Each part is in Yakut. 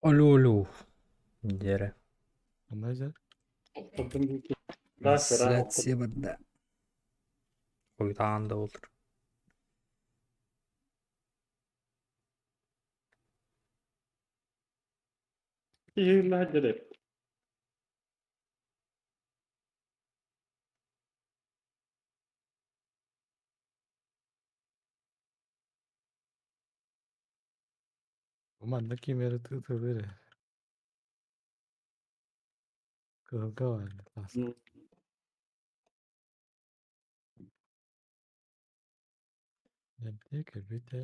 Алло, алло, диэрэ. Онно дьэ Трансляция барда. Хойутаан да буоллар. Манна ким эрэ тыытыллар ээ. Кыһылга баар таас. Эмтиэ кэлбитэ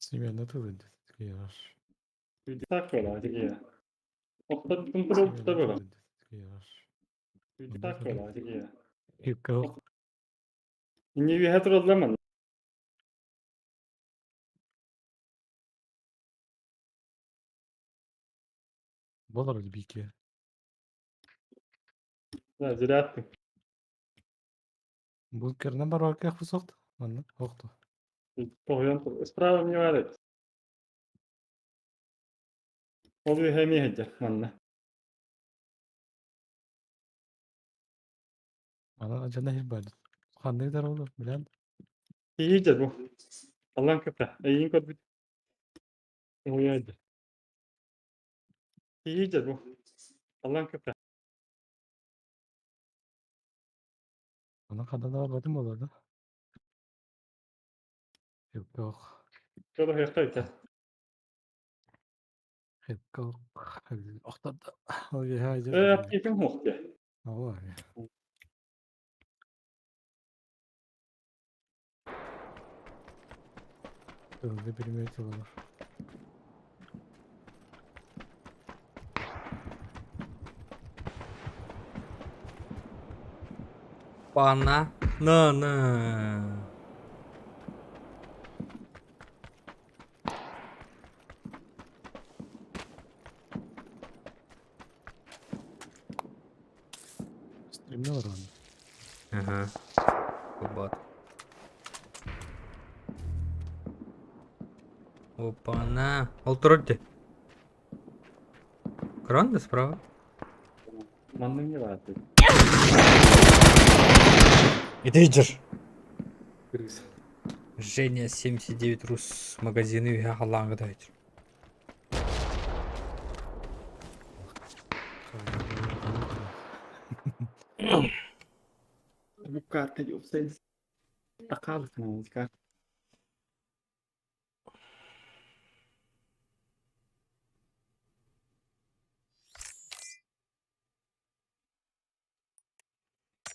Семена тылын Болор бике. Бункерынан барар кыах сохт. Манна охто. Ана жана хир бар. Ханнык дар olur билен. Ана хандан да барбатым болор да. Yok. Yok. Охтор да. Ой, хай. Ой. Тылды билмей olur. Пана. На на. Стримне var onun. Ага. Кубат. Опа-на. Ол турар дии. Кран да справа. Иди Женя 79 Рус магазины үһэ халлааҥҥа таһыччы.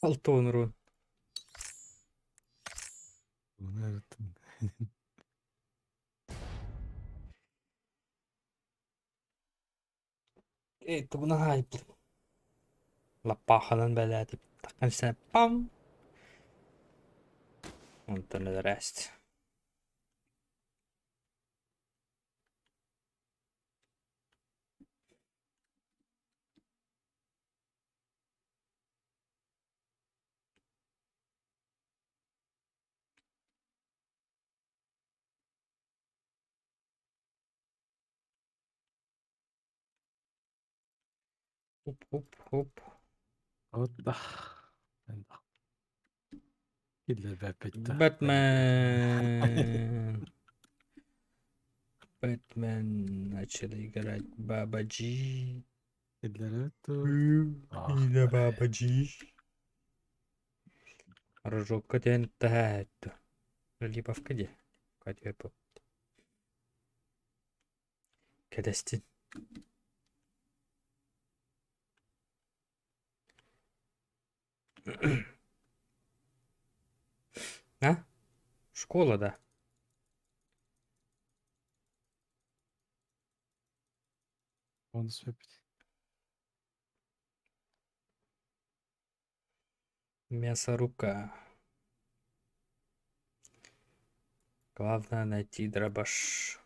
Алтон рун. Onu öğrettim. Э, тугунан хаайбыт. Лаппааханан бэлээтип. Таккан пам. Онтон өлөрөөст. Хоп, хоп, хоп. Отда. Киллэрбэппит. Бэтмен. Бэтмен начали играть Баба Джи. Киллэрбэт. Или Баба Джи. Рожокка диэн таһаатту. Липовка дии. Кэтэстин. А? Школа, да. Оны сөп. Мясорубка. Главное найти дробаш.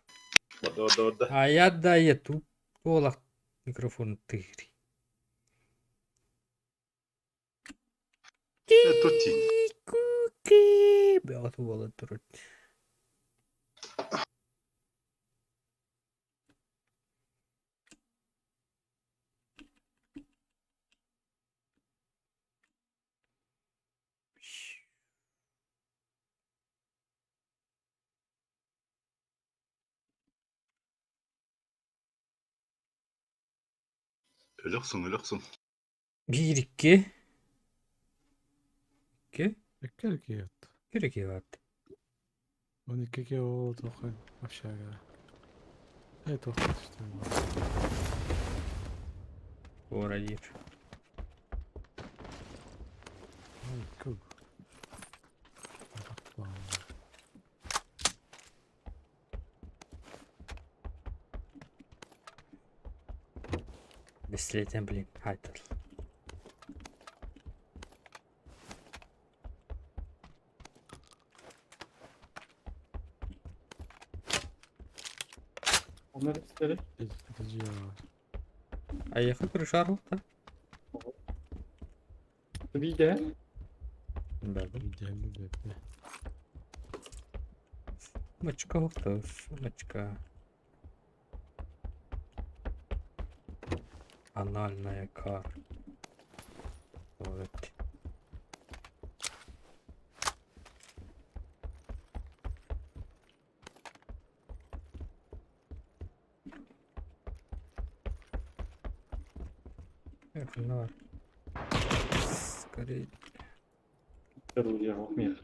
Барда барда барда. А я да я тут олох микрофон тыгри. Это тень. Куки. Бят уола турут. Өлөхсүн, өлөхсүн. Биир икки. Икки. Икки кият. Кири кият. Он икки ол тоқы общага. Э тоқы түштім. Ора диир. Ой, көп. Бесслетен, блин. Хайтер. Onları isterim. А я хочу шару, да? Bir de Да. Сумочка, то сумочка. Анальная кар. Вот. Эх, на. Скорее. Мир.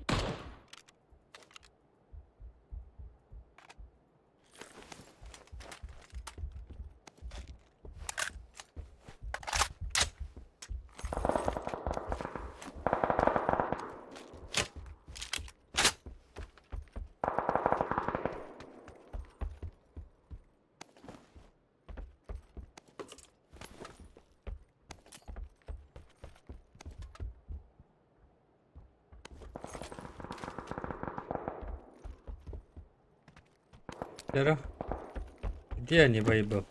Лера, где они был?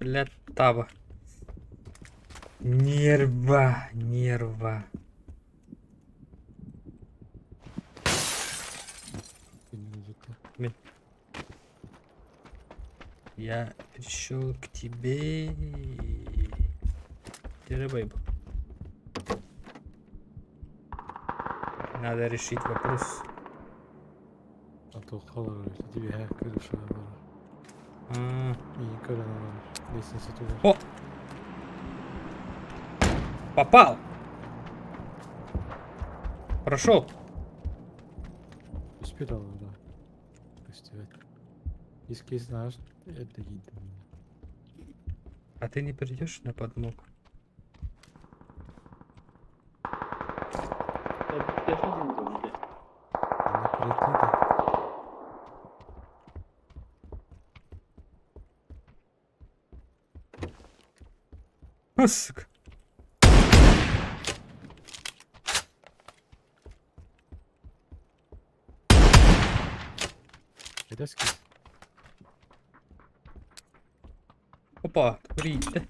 Бля, таба. Нерва, нерва. Я пришел к тебе. Где бейбл? Надо решить вопрос. А то холор, тебе крыша. А, Лестница туда. О! Попал! Прошел. Успела, да. Пустить. Если знаешь, это едем. А ты не придешь на подмогу? Она прийти, да. А, сука. Это скис. Опа, приди.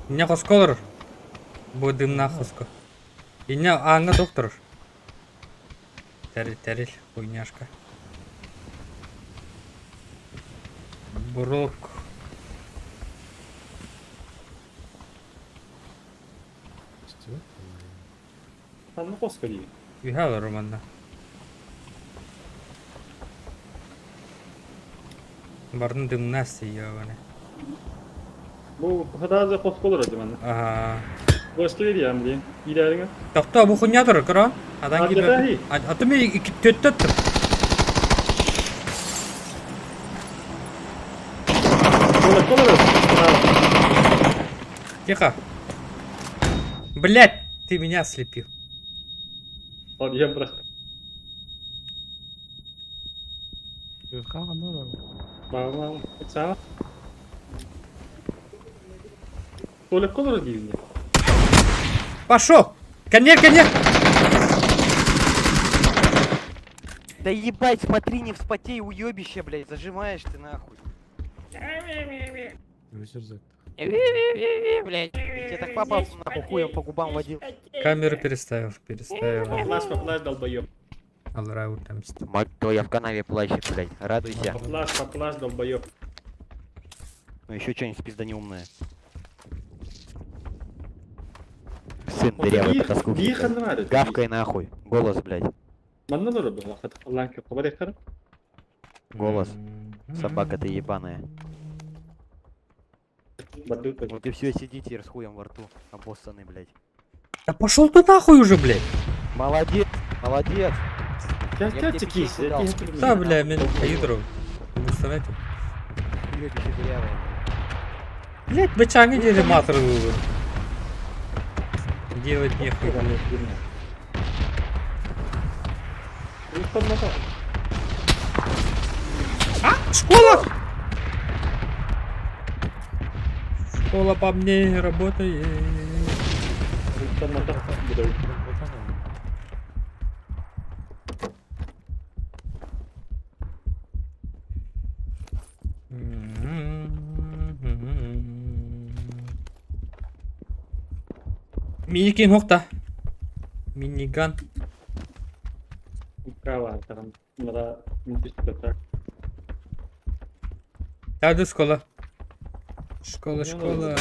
Меня хосколор. Будем на хоско. Иня аңа доктор. Терил, терил, хуйняшка. Брок. Что? Sen koska değil. Ühel романна. Барын дымна сиёване. Bu kadar da koska olur acaba. Ага. Боске бериям дии. Киирээриҥэ. Тохтоо, бу хуйня турар, көрөөн. Адан Ардата киирбэппин. дии. Аты мен икки төттө аттым. Кола, кола, Справа. Тихо. Блять, ты меня ослепил. Бар, бырах. Хаҕан олорор. Баҕа, саа. Кола, кола диибин. Пошел! Коньяк, коньяк! Да ебать, смотри, не вспотей, уебище, блядь, зажимаешь ты нахуй. Өсөр Блядь. Тебе так папа нахуй хуем по губам водил. Камеру переставил, переставил. Поплаш, поплаш, долбоеб. Алра там. Мать твою, я в канаве плачет, блядь. Радуйся. Поплаш, поплаш, долбоеб. Ну еще что-нибудь пизда неумное. Сын дырявый потаскухи. Биир блядь. ханна баар. Гавкай нахуй. Голос, блядь. Манна олорор быһалаах. Халлаан көххө барыахтара. Голос. Собака ты ебаная. Бардык. Вот и все, сидите с хуем во рту. Обоссанный, блядь. Да пошел ты нахуй уже, блядь! Молодец, молодец. Я Я тебе тебе пиздец дал. Да, бля, мен кайдыру. Представляете? Уебище дырявое. Блять, бычаңы дели матр был. Делать нехуй. А, школа! Школа по мне работает. Миникин хокта. Миниган. Тады школа. Школа, Ну, школа.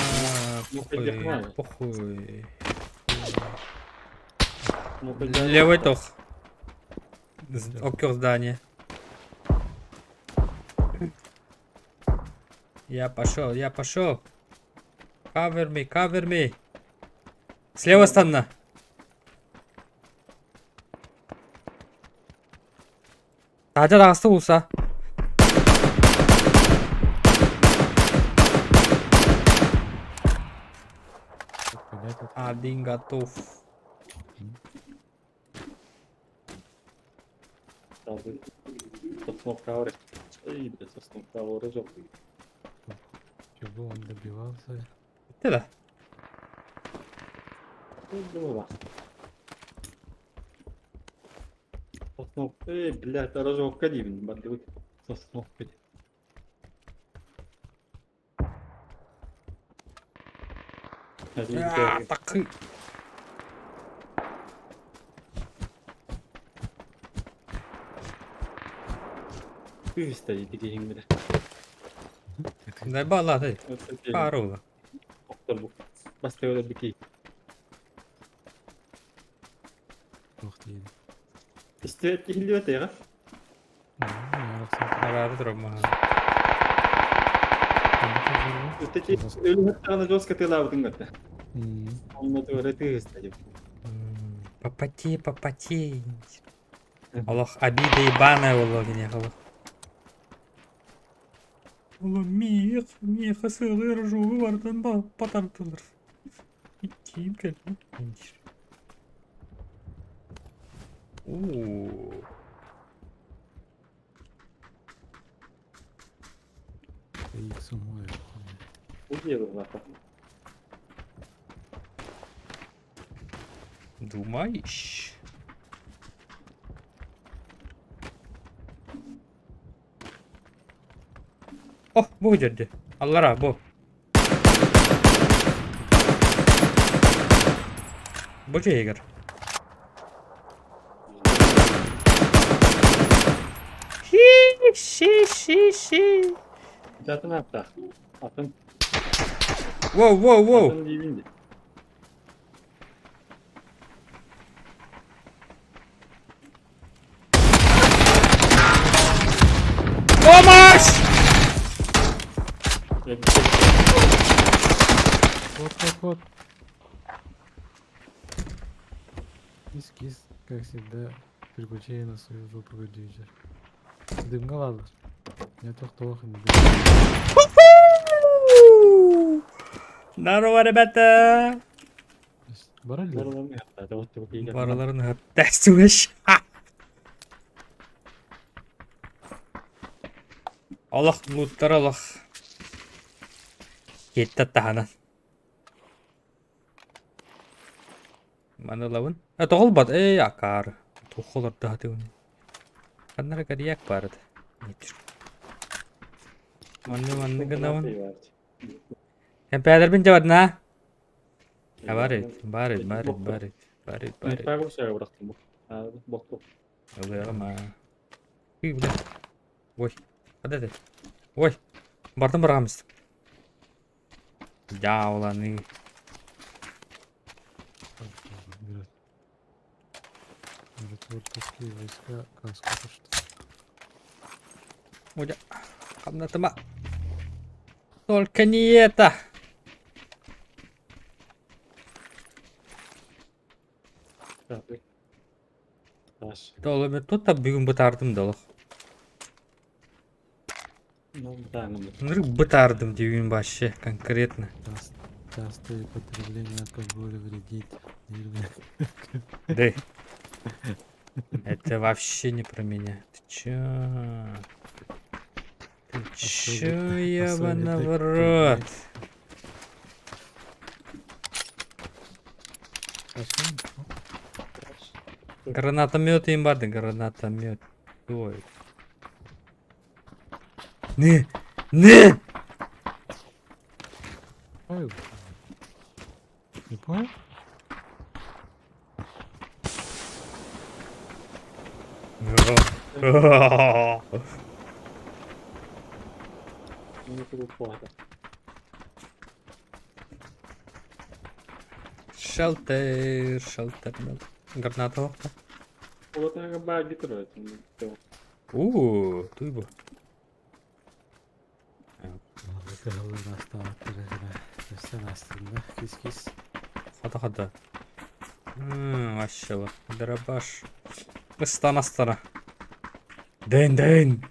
ну, Похуй, поддержали. похуй. Левый тох. Окер здание. Я пошел, я пошел. Cover me, cover me. Слева станна. Таажа таҕыста уулса. Один готов. Чего он добивался? Бүттэ да? Эй, блядь, рожок диибин, бардыбыт. Сосновка. А, такы. Күүстэй дигиһиҥ билэ. Дай бала, дай. Парула. Бастыгы бики. Ух ты. Истибэт киһиллибэт эҕэ. Арары турар Үтэки өлүһэттаҕына жестко тыалаабытын көрдө. Онно туора тыыстэ дип. Попотей, попотей. Олох обида ебаная буолуо киниэхэ олох. Олох миэх, миэхэ сыалыыр жугу барытын батардылар. Иккиин кэллим. Уу. Уебалаата. Думаешь? О, бу дерди. Аллара, бу. Бу Джейгер. Ши, ши, ши, ши. Атын аптаах. Атын. Воу, воу, воу. Атын диибин дии. Помощь! Вот, вот, вот. Кис-кис, как всегда, переключение на свою жопу дизель. Дымга бааллар. Не тохтоох Здорово, ребята! Барар ли? Бараларын тәстүеш. Олох луттар олох. Кетті таһанан. Маны ылабын. Э, тоҕолбат. Эй, акаары. Туох олордо хатыыбын. Ханна эрэ кэрийэк баар этэ. Манны манны гынабын. Кэмпээлэрбин дьабадна. Бар эбит, бар эбит, бар эбит, бар эбит, бар эбит, бар эбит. Ылыаҕым аа. Үй, бля. Ой, хада это? Ой, бардым быраҕам истим. Дьааланы. Миротворческие войска Каска Удя. Хамнатыма. Только не это. Толы тут бүгүн бытаардым да олох. Нырык бытаардым диибин вообще конкретно. Частое потребление алкоголя вредит нервной. Да. Это вообще не про меня. Ты чё? Ты чё, ёбана в рот? Гранатомет им барды, гранатомет. Ой. Не! Не! Ой. Не понял? Шелтер, шелтер. Граната. Уу, туй бу. Кис-кис. Хата-хата. Вообще Дробаш. Ыстана астана. Дэн дэн.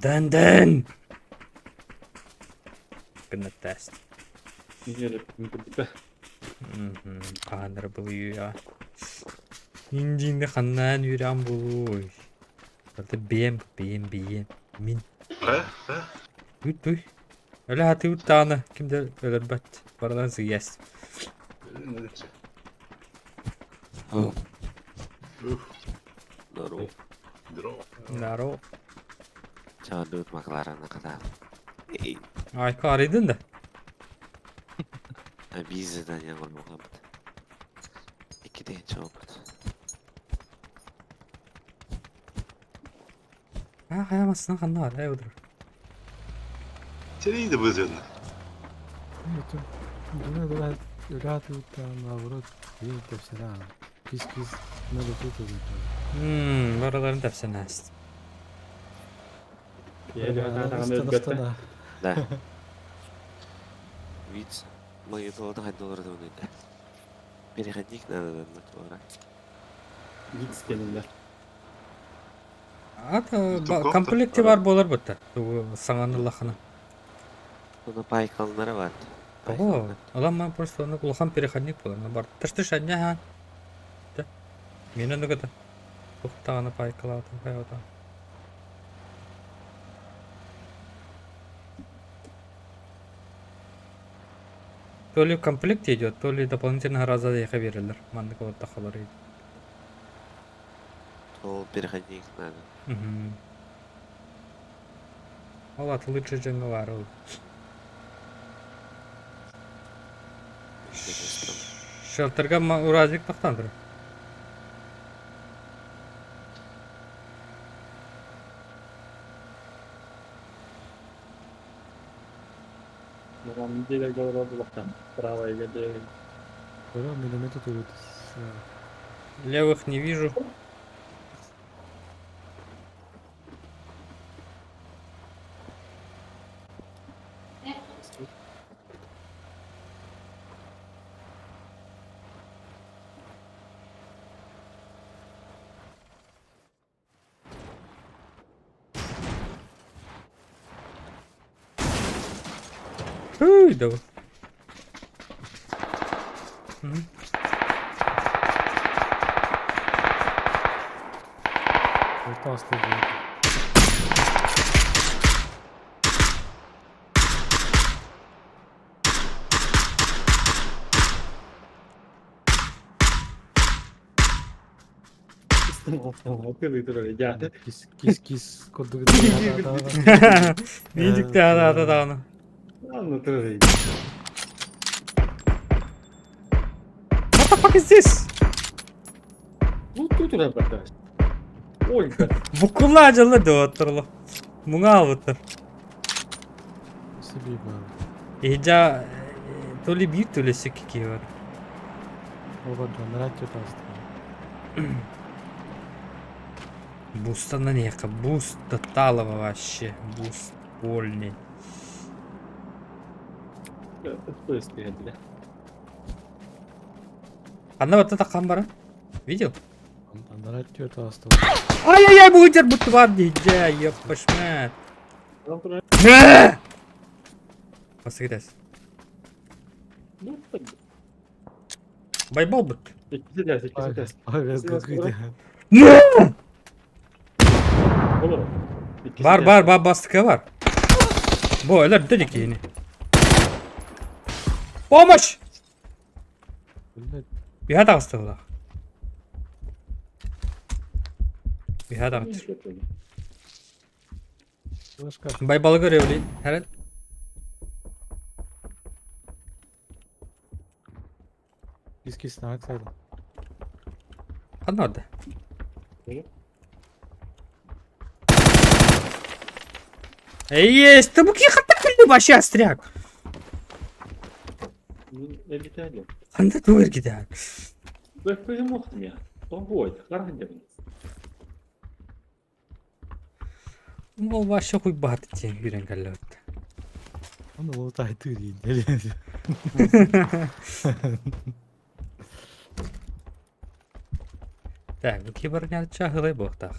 Дэн дэн. Гына тест. Хааннара булуя. Индинде ханнаан үрээн булуй. Это бэм, бэм, бэм. Мин. Э, э. Тут туй. Өлө хатыбыт даҕаны ким да өлөрбөт. Барыларын сыйас. Здорово. Здорово. Здорово. Чаандуут Макларена катаал. Эй, Айка арыйдын да. биир задание оҥорбут. Икки чоопут. А, хайа массына ханна бар, эй удур. Сэрийде бызына. Наоборот, Кис-кис, надо тут Барыларын тэпсэн ааст. Да. Виц, магнитолата хайдалар да Переходник надо на Ата комплекте бар болар бутта. Саҥаны лахана. Оны пайкалнара бар. Ого, алам просто оны улахан переходник болар. Бар. Тыш-тыш ання ха. Да. Мен оны гыта. Тухтаганы пайкалатым хайота. То ли в комплекте идет, то ли дополнительно раза ехе берилер. Маннык вот тахалар. Ол переходник надо. Угу. Ол лучше жаңы бар ол. Шелтерга уразик тохтан тур. Левых не вижу. Үй, да. Орто аста дии. Кис кис кис курдук Миидикте аата даҕаны. What the fuck is this? Буккулла дьалла доҕотторло. Муҥа албыттар. Себе баар. Иһдьа то ли биир то ли өссө киһи бар. Оба донорать таста. Бустанан иһиэххэ буст Таталова вообще. Буст вольный. Ханна барта таххан баран? Видел? Анараа түөрт ааста. Ай-яй-яй, бу бутtu бар дии, ёппашмат. Басыгытас. Байбал бут. Бар бар бар бастыка бар. Бу өлөр бүтө киһини. Помощь! Биһа таҕыста булах. Биһа таҕыста. Байбалы көрөбүлүй. Хэрэн. Кис-кис наак сайдым. Ханна барда? Есть! Ты буки хатта күллү вообще остряк. Ханна тугар кидаан. Ол вообще хуйбаат диэн күүрэн кэллэбит. Оны ол тайтыр дейін. Так, бу ки барнят чахылай буохтаах.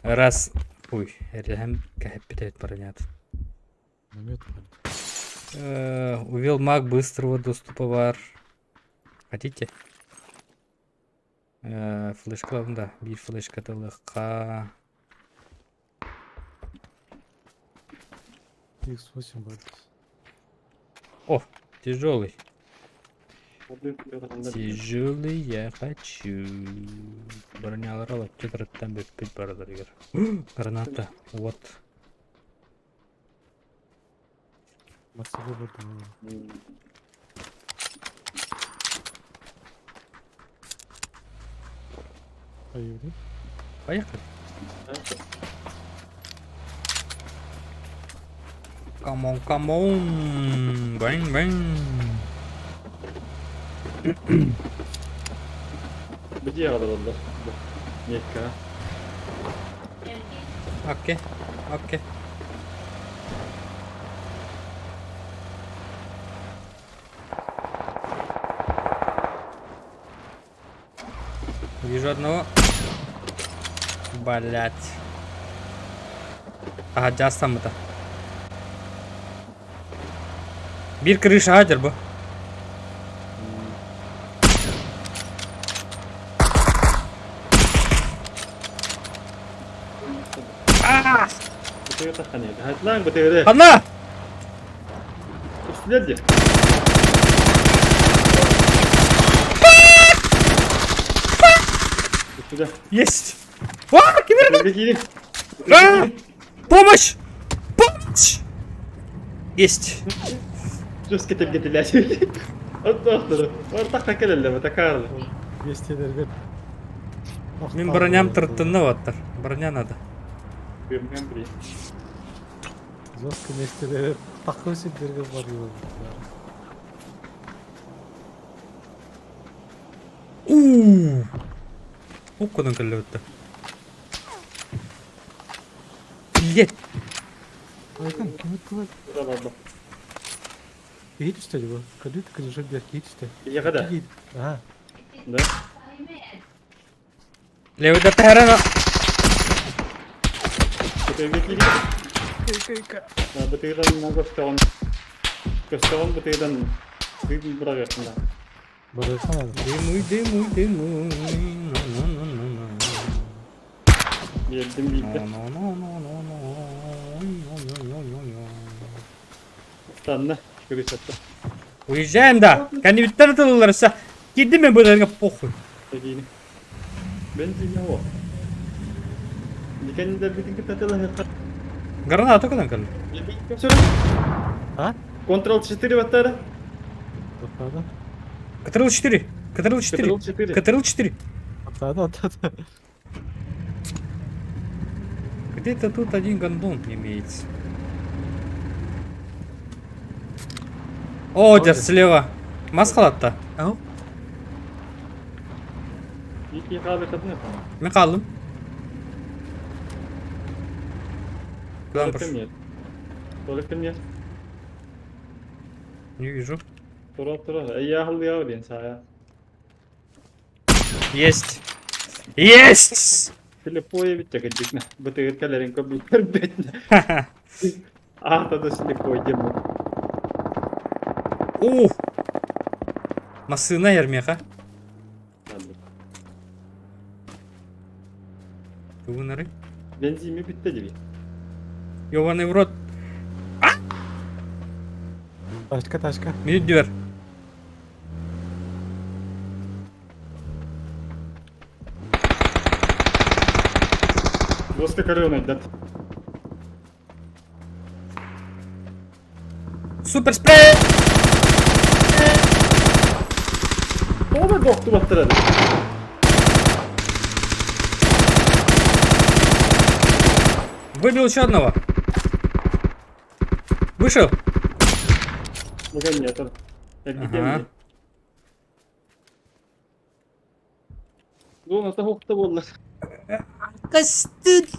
Раз, ой, эрэһэм кэһэппит барнят. Намет бар. Увел маг быстрого доступа бар. Хотите? Флешка да, биир флешка тылыхха. X8 бар. О, тяжелый. Тяжелый я хочу. Бронялар алып кетіраттан бөппет баралар егер. Граната, вот. Масыгы бар. Поехали. Поехали. Come on, come on. Bang, bang. Окей, окей. Вижу одного. Блять. Ага, дьаастаммыта. Биир крыша дьэр бу. Ханна! Есть! А, кимир! А! Помощь! Помощь! Есть! Мин броням тыртынна баттар. Броня надо. Жестко местелер такой сендерге бар У-у-у. Уккунан кэллэбиттэ. Блять! Айкан, ким өттүлэр? Киһи түстэ дии бу. Кадыт кыжыр бер киһи түстэ. Аа. Левый да тэһэрэн Көстөҕүн бытыытан тыын быраҕыаххына. Барыахха наада. Дымуй, дымуй, дымуй. На-на-на-на-на. Биэрдим биирдэ. На-на-на-на-на. Ой-ой-ой-ой-ой. Станна. Крысата. Уезжаем, да. Кэннибиттэн ытылларса. Киирдим мен быдарга похуй. Тэгиини. Бензин о. Никэннэрбитин кытта тылаһыахха. Граната кынан кэлли. А? Ctrl 4 баттара. Тоқтады. Ктрл 4. Ктрл 4. Ctrl 4. Ктрл 4. Тоқтады, тоқтады. Где-то тут один гондон имеется. О, дед, слева. Мас халатта. Ау. Ики хаалыхатын. Мен қалдым. Куда Только нет. Только нет. Не вижу. Тура тура. Я халыяв диэн сая. Есть. Есть! Слепой ведь кадикна. Бытыгыр кэлэрин көбүлэр бэтнэ. Аата да слепой демон. Ух! Массына ермеха. Тугунары. Бензими бүттэ диби. Ёбаный в рот. Тачка, тачка. Минут дверь. Доска корона дат. Супер спрей! Тоҕо докту баттарады. Выбил еще одного. Вышел. Буга нет. Ага. Зоната хохта буолла. Костыль.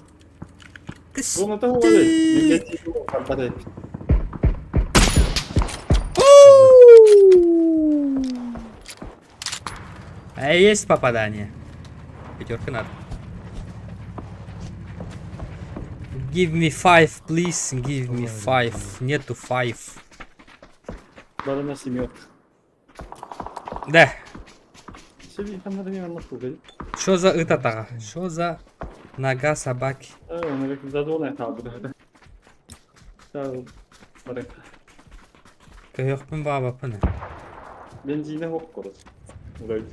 Зоната хуолай. Карпатай. А есть попадание. Пятерка надо. Give me five, please. Give me five. Нету five. Барана семерка. Да. Себе там надо мимо нахуй. Что за это? Что за нога собаки? Э, он зазона хаалбыт. Бары. Көһөхпүн баабаппын. Бензинэ хох корос. Улай.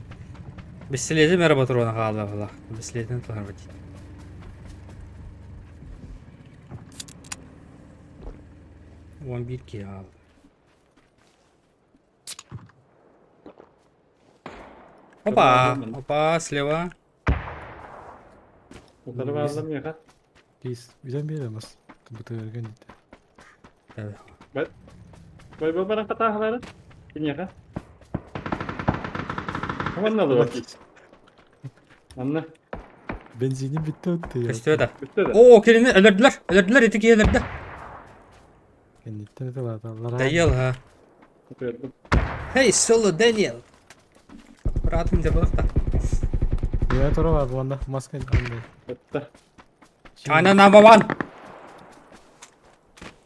Бестилетим эрэ ботуруона хаалла буолла. Бестилетин туһарбыт. 11 киһи хаалла. Опа! Опа, слева. Утары бааллар миэхэ. Кейс. Бүтэн биэрэмэс. Бытыгырган дите. Бай бай баран хатаахалары. Киниэхэ. Манна да бар. Анна. Бензини бүттэ өттө. Көстүө да. Бүттэ да. О, кинини өлөрдүлэр. Өлөрдүлэр, ити киһи өлөрдө. Кэнниттэн ыталааталлар. Доел, ха. Көрдүм. Hey, Соло Дэниел. Братым деп да. Я тура бар буонна маска анны. Бүттэ. China number one.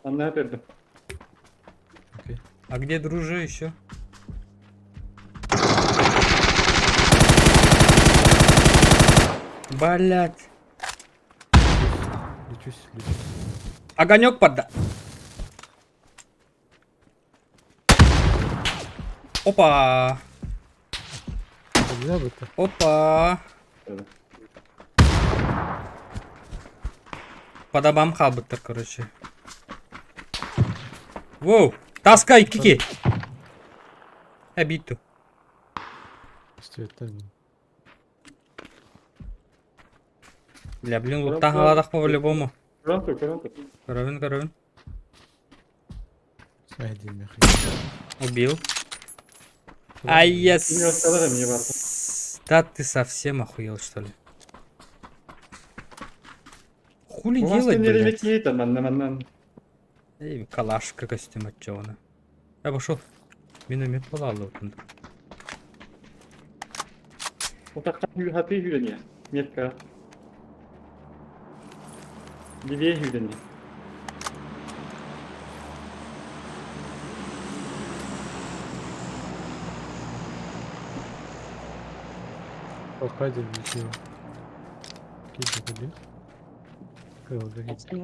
Анна көрдүм. Окей. А где дружи еще? Блять. Лечусь, лечусь. Огонек подда. Опа. Нельзя бытта. Опа. По домам хаалбыттар, короче. Воу. Таскай, кики. Обиду. Үстүөттэн. Бля, блин, луктан халадах по-любому. Көрөн көрөн. Коровин, коровин. Сайдин мехи. Убил. Ай, ес. Не осталось, мне бар. Да ты совсем охуел, что ли? Хули делать, блядь? Манна манна манна. Эй, калашка костюм отчего. Я пошел. Миномет балалы вот. Утакка хаты хүрени. Метка. Левее хүрени. Тоққа деп екеуі. Кейде біле. Кырылды кетті.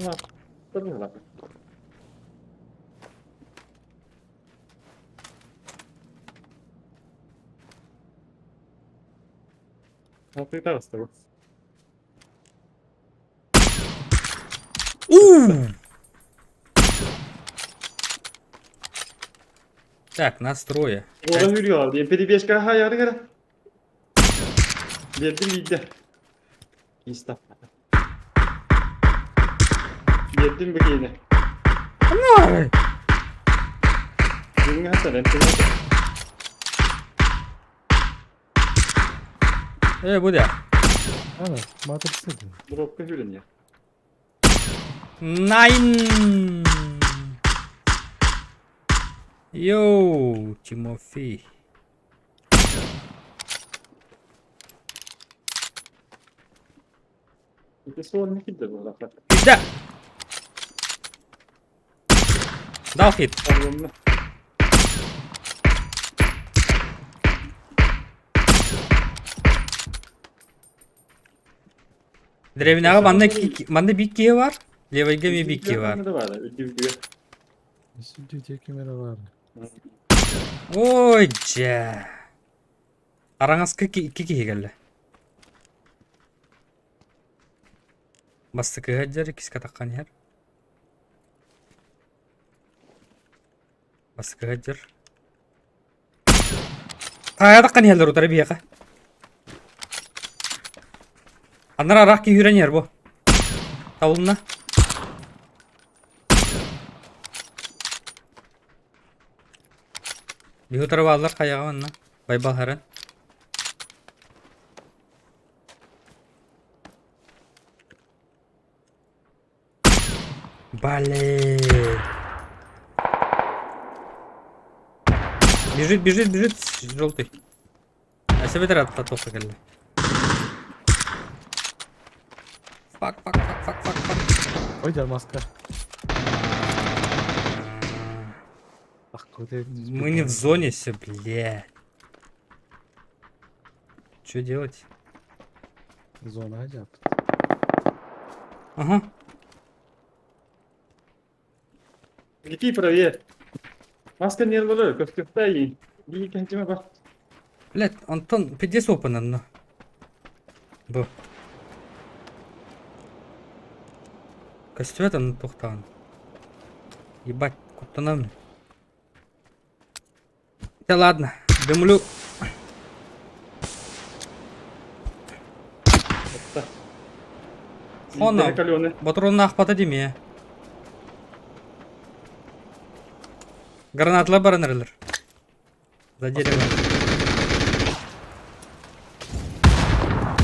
У! Так, нас трое. Oradan yürüyorlar diye. Pedi 5K ha yarı kara. Verdim bildi. İstaf. Verdim bu yine. Ай! Bunun hasar enteresan. Bu da. Ана, матрица деймін. Dropka hürün ya. Найн! Йоу, Тимофей. Bir sorun ne kildi bu laflar. Да! Дал хит. Pardon. Древняға манда бикки бар. Левайга ми бикки бар. Ne var? Ödül Үстінде камера бар. Ой, жа. Араңызға икки киһи кэллэ. Бастакы дьэр, иккискэ таххан иһэр. Бастакы дьэр. Таайа таххан иһэллэр утары биһиэхэ. Аннара араах киһи үүрэн иһэр бу. Табылынна. Биһи утары бааллар хайаҕа манна. Байбал харан. Блин. Бежит, бежит, бежит, желтый. А себе татуха кэллэ. Фак, фак, фак, фак, фак, фак. Ой, да, маска. Ах, куда Мы не в зоне все, бля. Что делать? Зона жап. Ага. Гити правее. Маска не было, көстөктә ин. Bir kendime bak. Блядь, Антон, пиздец опен но. Бу. Костюм там тохтан. Ебать, куттанам. Да ладно, дымлю. Оны. Калены. Батронна ахпата деме. Гранаталар баран эрэллэр. За дерево.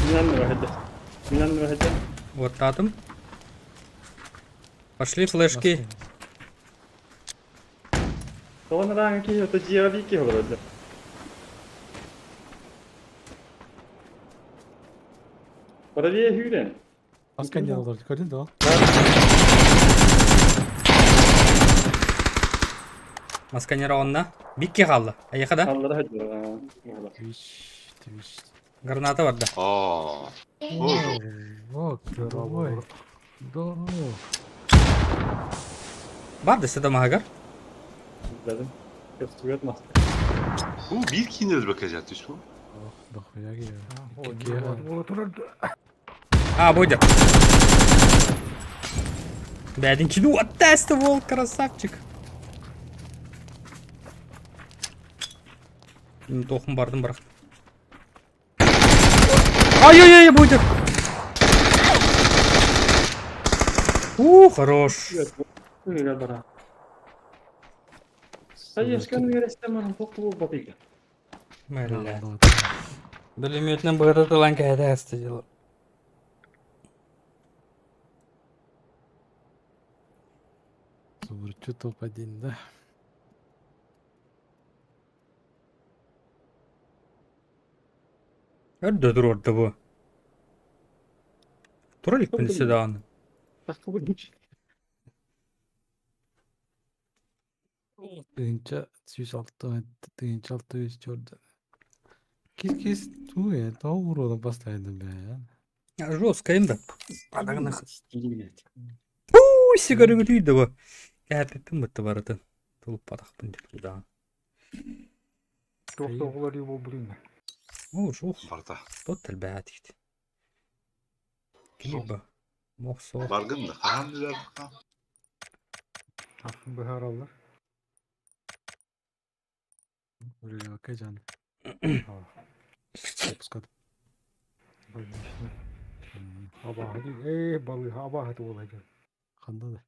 Минан выходи. Минан выходи. Вот атом. Пошли флешки. Тоҕо ки ото дьиэҕэ ки олордо. Правее hürен. Маска не олорду. Көрдүң да? Масканера онна. Бикки қалды. Аяқа да. Аллара hadi. Твич, твич. Граната бар да. Аа. О, О, здорово. Здорово. Бар да сюда магар. Dedim. Gösteriyor maska. Bu bir kini bakacak bu. Дохуя А, будет. Бяденький, ну отдаст волк, красавчик. Тохым бардым бірақ. Ай-яй-яй, будет. У, хорош. Үгә бара. Сайешканы верестем тоқту батыйга. Бля. Пулеметным быгата тылан кәйдә асты дело. Субурчу топ-1, да? Өрдө тур орда бу. Туралик пин седан. Тыгынча 106, тыгынча 604. Кис-кис туе, то урона постоянно бля. Жестко им да. Падагнах. Стиль, блядь. Пуу, сигарыгы да бу. Кәпеппин бытты барытын. Тулуппатахпын деп да. Туох да оҕолор буолбутун. О, жох. Барда. Тот тэлбэт икти. Кини ба. Мохсо. Баргын да. Хаан билер. Асын быһаараллар. Үлэлээбэккэ дьон. Отпускат. Больничный. Абааһы дии. Ээ, балыыһа абааһы туола дьон. Ханна да.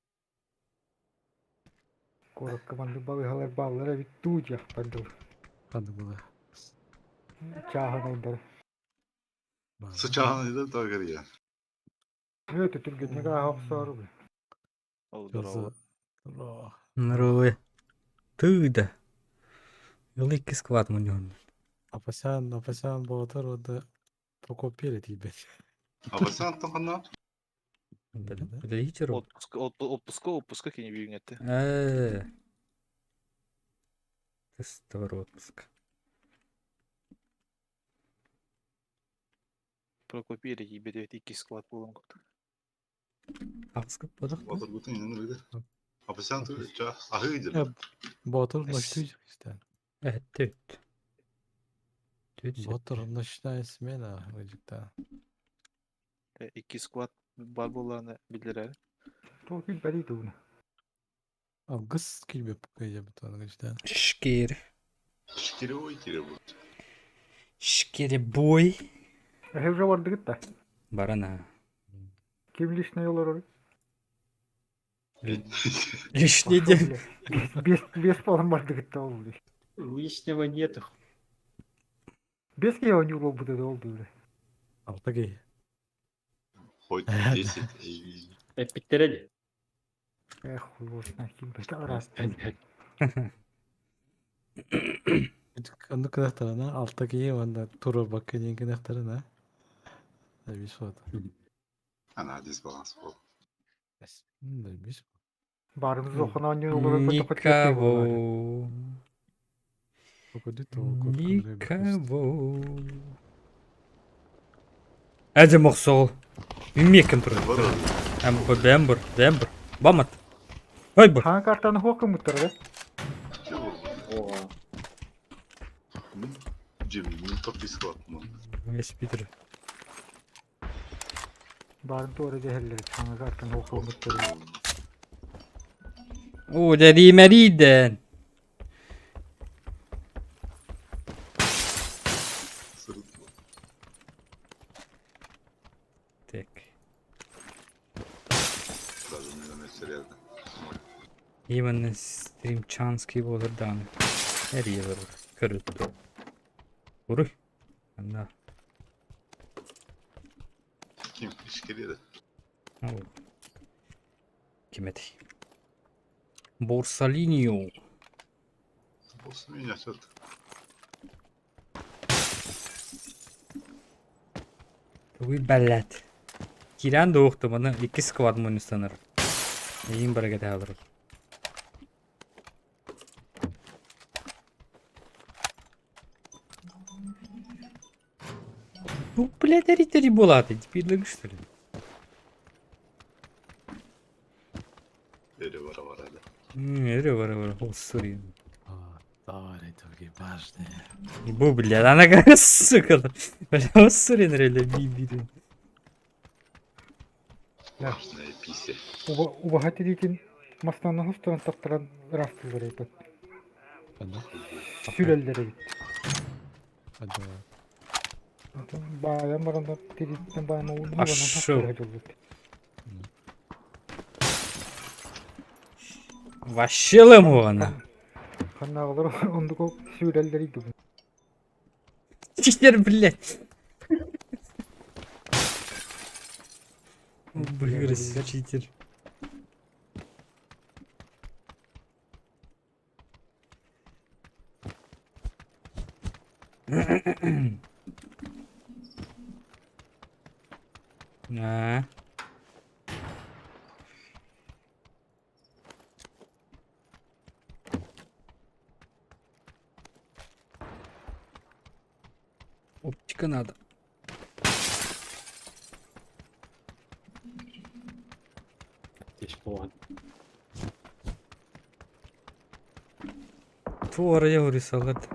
Куоракка маннык балыыһалар бааллар эбит дуу диэхпэр дылы. Ханна была. Чааһынайдары. Сычаан иде тагыр я. Өтө түргэнник ааһа охсоору. Здорово. Нырылы. Тыда. Великий склад муньон. Апасян, Апасян Болотар вот Прокопили тебе. Абасан тохана. Биличеру. Отпуск, отпуска, отпуска кини бүгүн Тестовый отпуск. Прокопили тиийбэт икки склад буолан курдук. Отпуск бодох. Батыр гутун инен биле. Абасан ту ча ахы иде. Ботор ночной истен. Түт. Түт. Ботор ночная смена выжигта. Икки склад бар буоллаҕына биллэрэр. Туох билбэри дууна. Алгыс килбеп кыйа бутан гыжда. Шкер. Шкире ой кире бу. Шкере бой. Эһэ уже бардыгыт да. Барана. Ким личный олорор? Лишний день. Бес бес полон бардыгыт да ол. Лишнего нету. Бес киһи оонньуур буолбута да ол дуу. Алта киһи. Хоть 10. Эппиттэрэ дии. Эх, хуй его знает, ким бэт араас. Онну кынахтарына алта киһи уонна туруорбакка диэн кынахтарына. Бис вот. Ана дисбаланс бол. Бис. Барымыз охон оонньуур олорор Никого. Никого. Никого. Әдем мохсол. Мекем тұр. Бар. Әм бэмбр, бэмбр. Бамат. Ой, бр. Хаҥа картаны хуох кыммыттар да? О, Джим, не топ склад. Весь Питер. Барын туора дэһэллэр хаҥа картаны хуох кыммыттар. О, дәримәриден. Так. Именно стримчанский болар даны. Эрье бар. Көрүттү. Уруй. Анда. Ким? Шкире де. Ким эти? Борсалиньо. Болсын мен yaşat. Тугуй бәлләт. Кирән да уқты маны ике склад мунистаныр. Ең бірге тәбір. Ну, блядь, әри болады, дебилің что ли? Эре бара бара да. Эре бара бара, о, сори. Давай, только важные. Бу, блядь, она как сука. Бля, сори, реально, би-би. Важная пися. Убаһа тириитин мастанна хосторон таптаран ыраастыыллар эбит. Сүрэллэр эбит. Ханна. Баайан баран тирииттен баайан уунан Ашшыл. хостор Вообще лымуғана. Ханнаҕалар оннук сүрэллэр идү. Читер, блядь. Выиграть, читер. А. Оптика надо. Тишпуан. Твора я урисал это.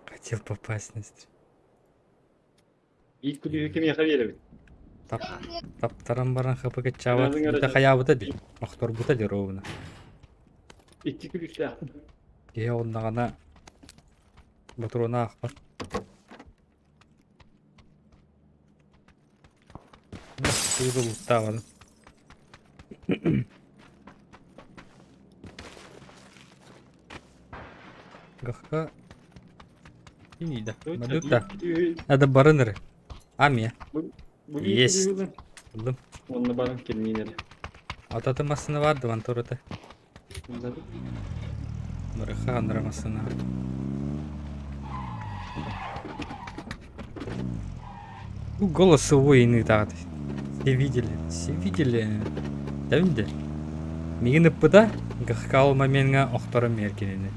Хотел попасть на стрим. Биир күлүүһү кимиэхэ биэрэбит? Тап, таптаран баран хапыга чаабат, Ыраазыҥ бүтэ эрэ. хайаабыта дии. Охторбута дии ровно. Икки күлүүстээхпин. Киһи оннаҕына ботуруона аахпат. Тугу луттаабадым. Гахка Ида. Мадута. Надо барыныры. Амия. Есть. Булдум. Онно баран кимниин эрэ. Ататы массына барды ван турата. Барыха андыра массына. Ну, голосовой тағады. Все видели, все видели. Дәвінде. Мигин ыппыта, гахкал моментга охтором меркинини.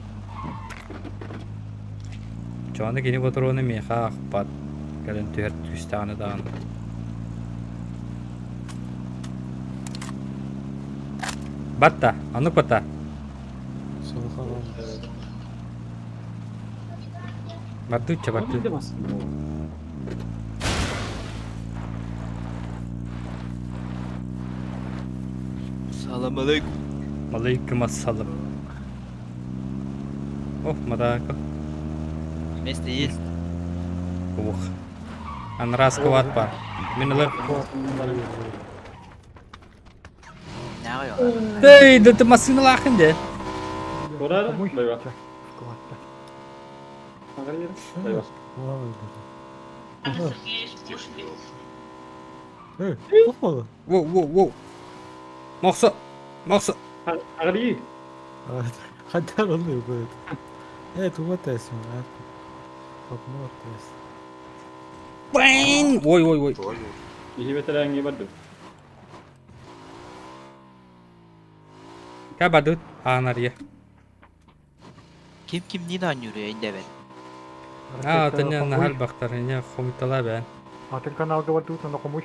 Чоны кини ботуруну меха ахпат. Кэлэн түһэр түстэҕинэ даҕаны. Батта, оннук батта. Бардучча барды. Салам алейкум. Алейкум ассалам. Ох, мадака. Место есть. Ух. Анраскават бар. Мин ылар. Эй, да ты массыналаахын де. Турар, дойба. Дойба. Эй, туох Воу, воу, воу. Мохсо. Мохсо. Аҕырыы. Хантан онно үгүт. Э, туга тэсим. Топнор тэс. Бэйн! Ой, ой, ой. Киһи бэтэрээҥҥэ бардым. Кэ бадыт аанарья. Ким кимниин оонньууруй өйдөбөт. Аа, отоня нахал бахтар, ине хомутала бээн. Атын каналга бардыбыт, онно хомуй.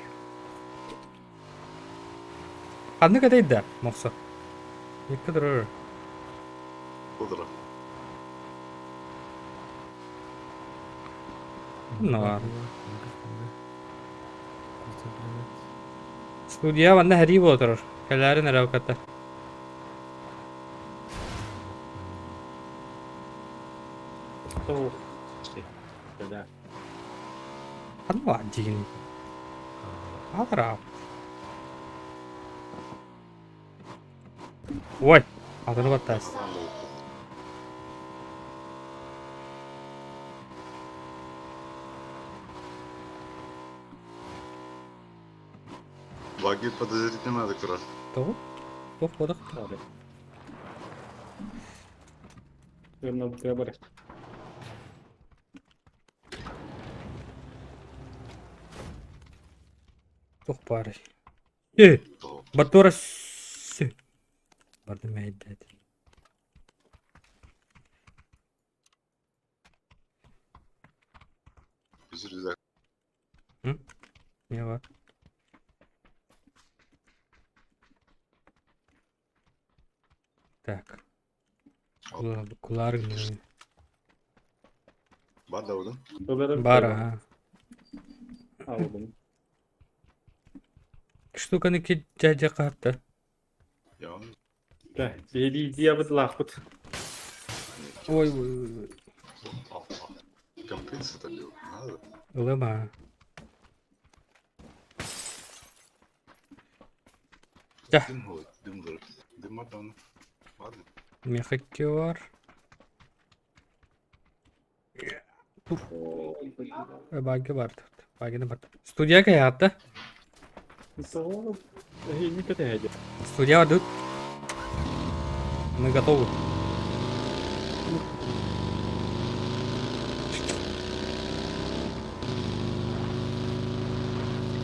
Ханнык этэй да, мохсо. Икки турар. Кудра. Наар. Студия манна хэрии буола турар. Кэлээрин эрэ уката. Ханна диин. Адраа. Ой, атыны баттаас. Баги подозрительно надо курар. Тоҕу? Туох буолах? Тыа бар. Туох баарый? Э, Батура сü. Бардым мэйдээт. Үзүр Не бар? Так. Кулар Бар да удun. Бар, ага. Алдым. Штуканы ки дядя карта. Я. Да, биһиги лаахпыт. Ой, ой, ой. Компенсия это делать надо. Ылыма. Да. Дым вот, дым дыр. Дым бар Ладно. Мехакер. Баги бар тут. Баги бар. Студия каятта. Студия тут. Мы готовы.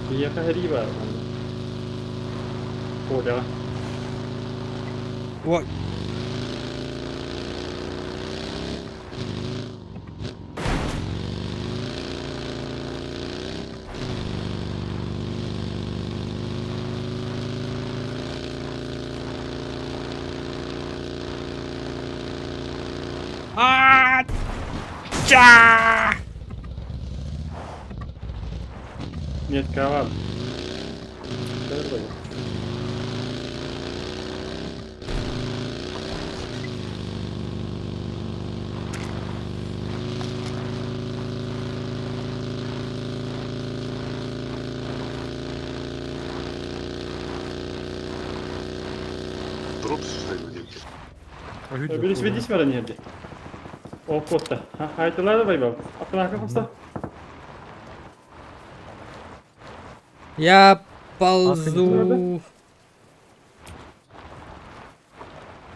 Киһиэхэ хэрии бар. Коля. Ой. Ча! Метка вам. Дроп сюда девки. Били сведись мара нерде. О, котта. Хайтылар байбал. Аптанака хоста. Я ползу.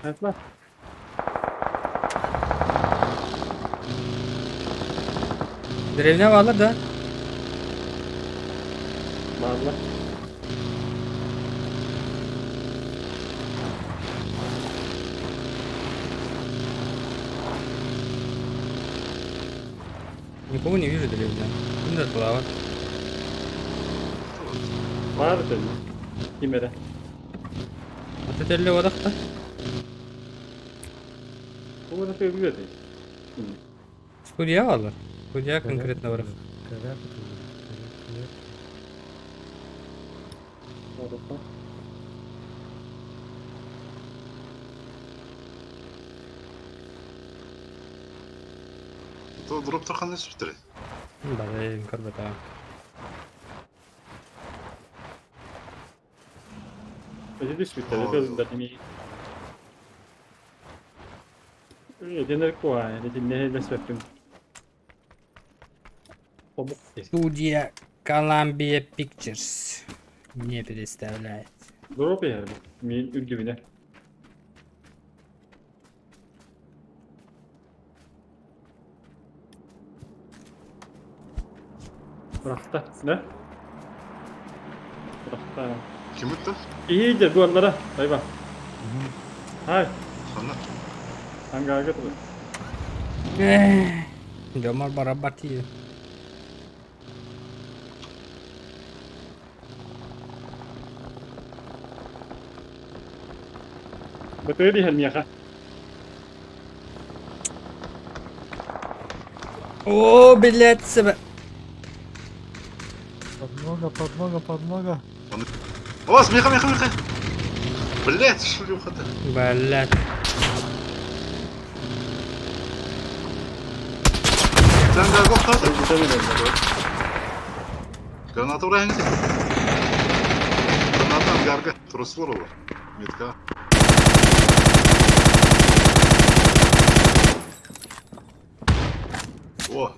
Хайтылар. Деревня баалар да? Бааллар. Никого не вижу деревня. Ким да тулава. Баар этэ. Ким эрэ. Аты телле бодахта. Бу да тыгы этэй. Студия баалар. Студия конкретно бар. То дроп тархан сүртер. Бары көрбөтө. Эти сүттер көзүндө эми. Эденер куа, эден лесветтим. Обук. Студия Columbia Pictures не представляет. Дроп яр. Мен үргүбүнө. Бырахта, да? Бырахта. Ким өттө? Иди, дуаллара, байба. Хай, Ханна. аңгага тур. Жомар барабати. Бытыры хәл мияха. О, блядь, себе. Подмога, подмога, подмога. О, меха, меха, меха. Блять, шлюха-то. Блядь. Sen gargof Граната урайыңыз. Граната ангарга. Туруслар олар. Метка. О!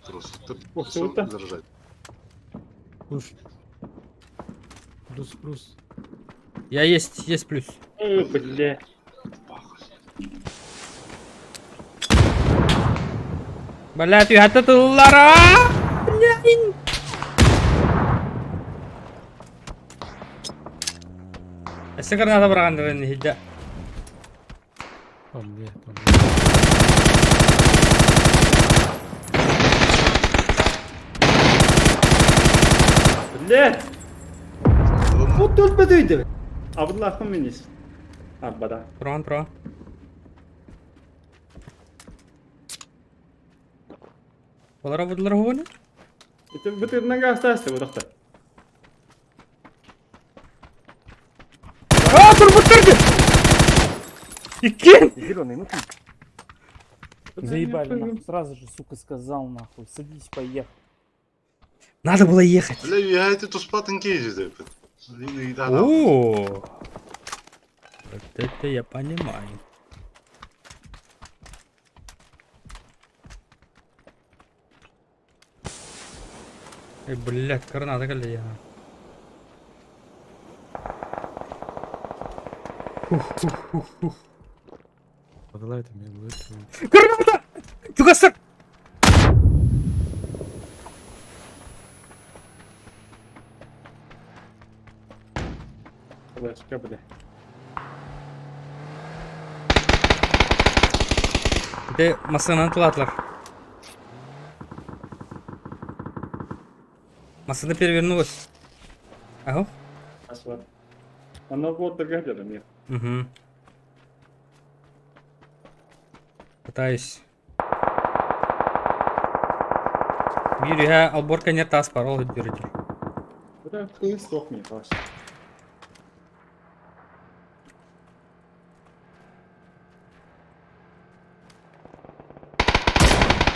Трус. О, Все круто. заряжать. Пуш. Плюс, плюс. Я есть, есть плюс. Ой, бля. Блядь, это туллара! Блядь! Эссе граната барган хидда. Там не, там не. Бля. Бу төлбөдөйдү. Абдуллахым минис. Арбада. Туран, туран. Олара будулар хугуну? Это бытырынан гастасты бу тахта. А, турбуттарды! Иккен! Заебали нахуй, сразу же, сука, сказал нахуй. Садись, поехал. Надо было ехать. Бля, я это туспатын кейджи деп. О, вот это я понимаю. Эй, блядь, граната калли. Хух-хух-хух-хух. Подалай там, я лучше. Граната! Чугасыр! Флешка, бля. Де масанан тулатлар. Масана перевернулась. Ага. Асва. Она вот догадана мне. Угу. Пытаюсь. Биир үһэ албор кэнньэр таас бар, ол үрдүрүтүр. Бля, кыыс суох миэхэ.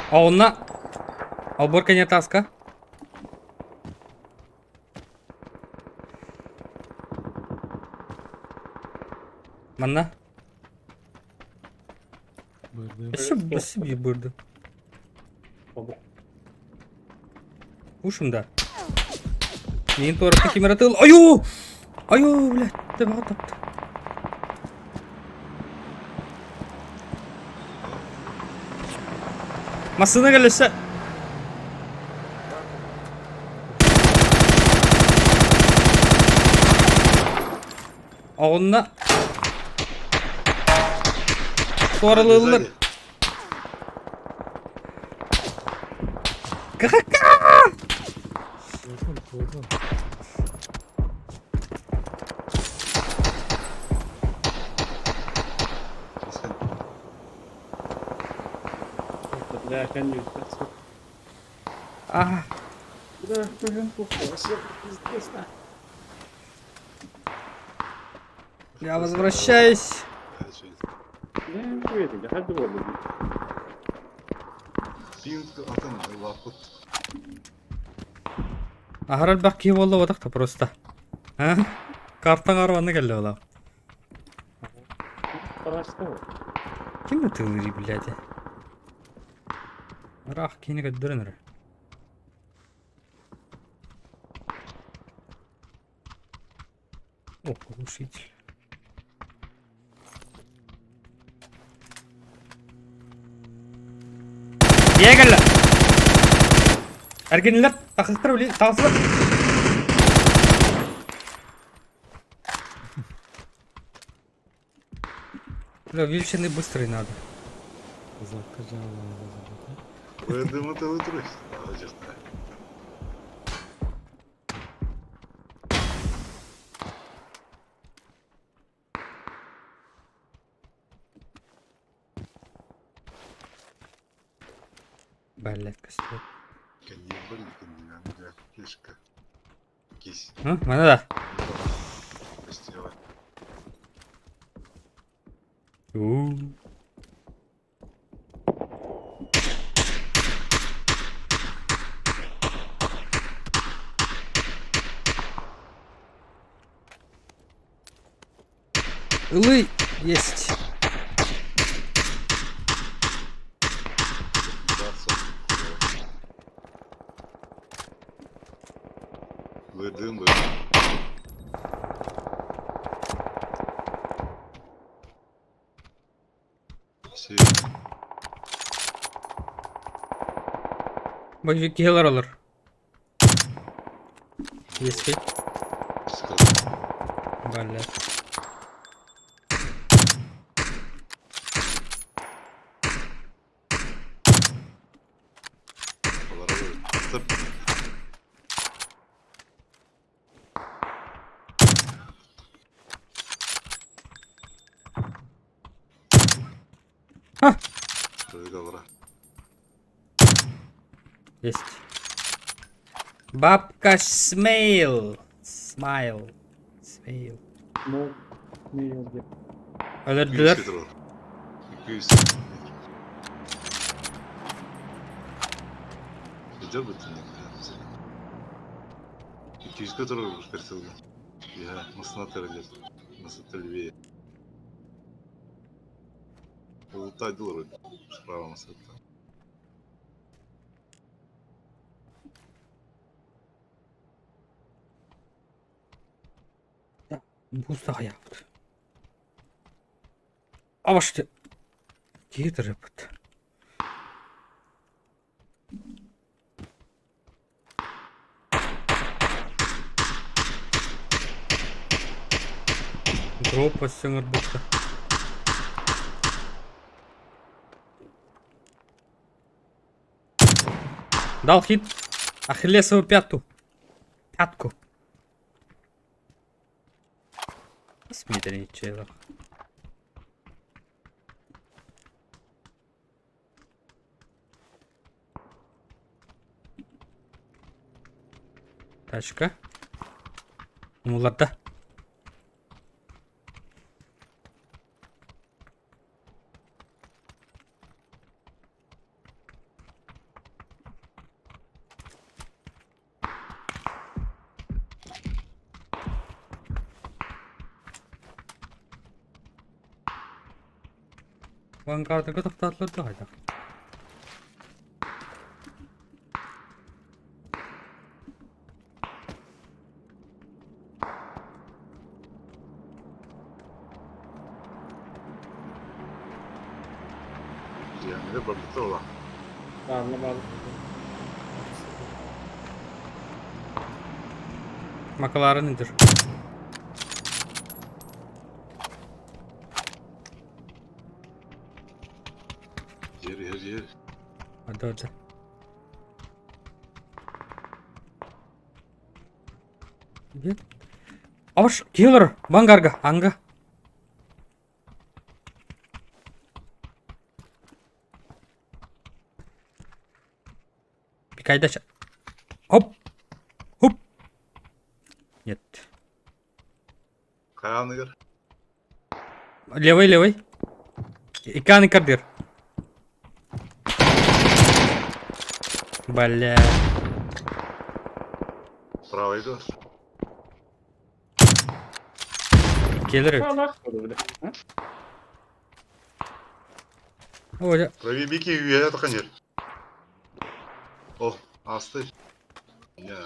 Онно албор кэнньэр тааска. Манна. Бырдым. Өссө өссө биир бырды. Ушум да. Мин туораппын ким эрэ тыл. Айуу! Айуу, блядь, төбөҕө тапты. Массыына кэллэсэ. Оҕунна. Туоралыыллар. Korkun korkun. Бля, кэнники. А, Бля, кыһын кухня, пиздец, на. я возвращаюсь. Бля, хуй это, хай довольно. Пинг атын лапыт. Аһар элбэх киһи буолла батахта просто. А? Картаҥ арванна кэллэ буолаа. Парашта. Ким ытыылыырый, блядь? Ыраах киһини көрдөрөн эрэ. О, глушитель. Дьиэ кэллэ. Эргинилэр тахсыстар били тахсыбат. Бля, увеличенный быстрый надо. Казакка жаалаан Бырдым атылы турус. Алжыкта. Блядь, костюм. Кэннибал кэннибал фишка. Кис. Мана да. Костела. У. Ылый есть. Бырдым бырдым. Си. Бу киһилэр олор. Есть. Блядь. Тып. А! Тыгалара. Есть. Бабка Смейл. Смайл. Смейл. Ну, не где. Өлөрдүлэр. 200 Идет бы ты 200 который уж прицелга. Я маснатор идет. Масата левее. Лутать вроде. Справа масата. Бустаха япыт. Авашты. Киһи Дроп сыҥырбыта. Дал хит. Ахиллесову пяту. Пятку. Смитричева. Тачка. Умулларда. Vanguard'га тохтоотулар да хайдах? Диэмэри барбыта ола. Баалла баалла. Макларын индир. Ер ер ер. Hadi hadi. Bir. Аваш, киллер, Vanguard'га, анга. Пикайдача. Хоп. Хоп. Нет. Хайаныгар. Левый, левый. Икан кардир. Бля. Правый да. Келер. Аллах бля. А? О, Правый бики үйе тақанер. О, асты. Я.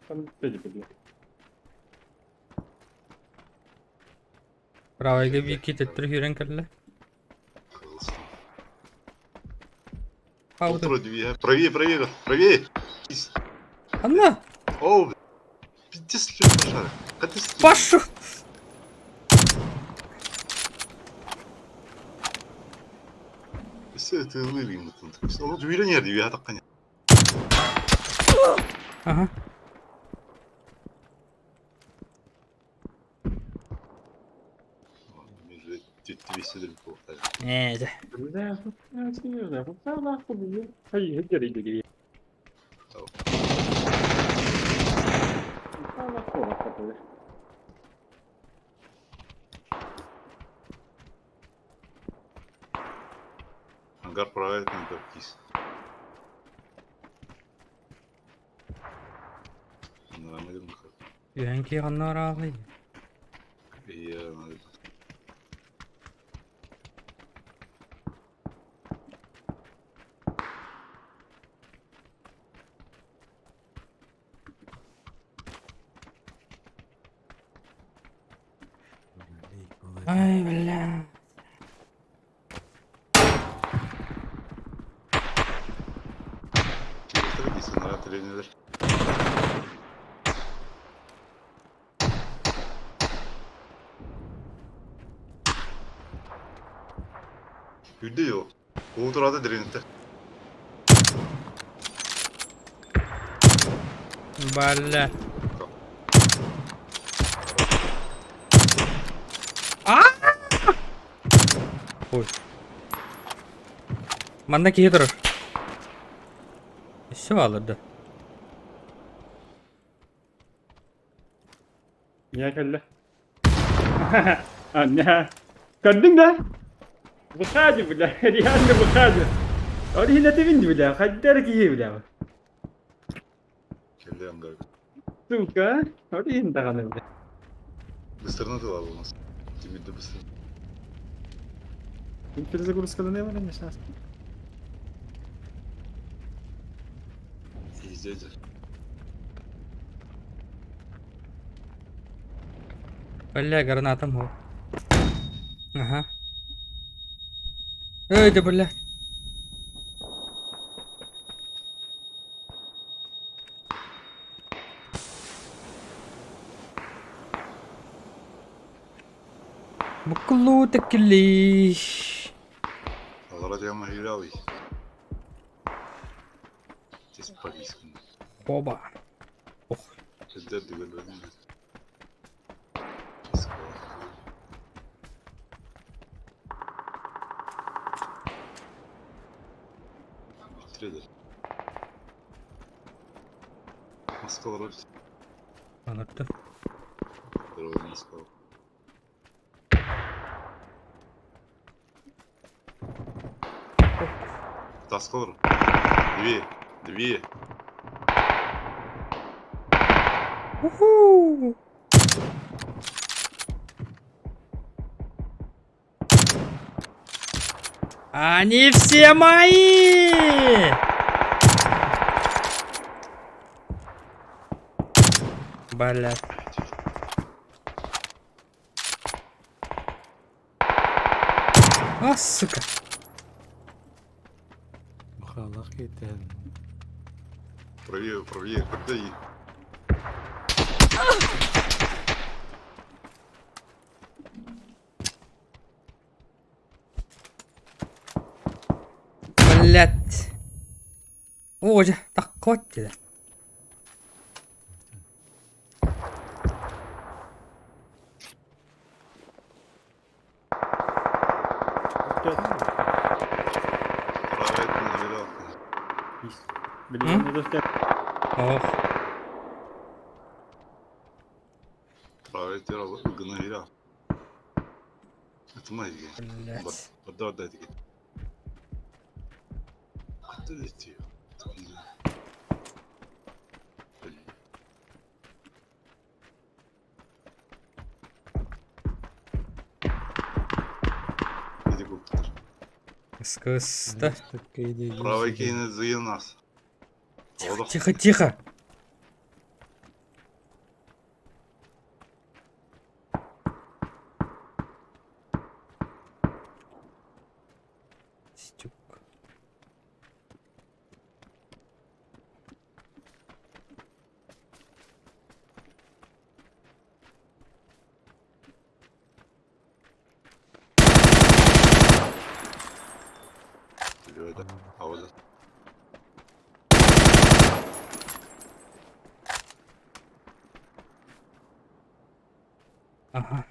Там опять, бля. Правайга бики теттір хүрен кәлі. Ауды. Правее, правее, правее. Анна! О, пиздец, что пошары. Пашу! Все, ты вылим. Ол үйренер деп жатаққан. Ага. Э, Бля, серьезно, Хай, где где? Ангар правильно кис. Үйән ки ғаннар ағлай. Иә, Ай, бля. Үрдө yok. Куулдурады деренте. Бля. А! Ой. Манна киһи турар. Все алырды. Я кэллэ. А, не. Көрдүҥ да? Выходи, бля, реально выходи. Оригинал ты бля, хайдар киһи, бля. Келди ангар. Сука, оригин даҕаны, бля. Быстырны тыла болмас. Тимидди быстыр. Перезагрузка не бар сейчас. Издеди. Бля, гранатом хо. Ага. Эй, да бля. Букулу текили. Алара жама хилауи. Тес полискин. Оба. Ох. Сирдэр дигэр. Bitirdi. Maskalar öldü. Anlattı. Maskalar. Таскалар. Две. Две. Уху! Они все мои! Блядь. А, сука. Бухалах кетен. Правее, правее. Когда и... Блядь. О, дьэ, так вот деді. Правее, невероятно. Блин, ну достать. Ох, Правее, гнойра. Это мои. блядь. Вода, дай таки. Куда лети? Иди куптар. Скыста. Правый кейн за нас. Тихо, тихо, тихо. Стюк. А вот это. Ага.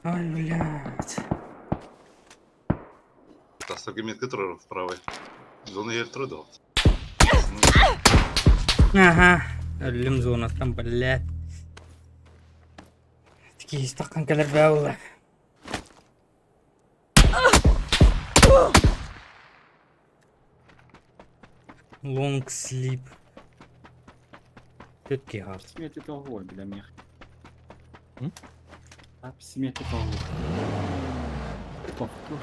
Ай, блядь. Тастарга метка турар в правой. Зона ер турду. Ага. Өлүм зонаттан, блядь. Такие стакан кэлэр бэула. Long sleep. Төтке хал. Смети того, бля, мех. М? А, смети того. Повтор.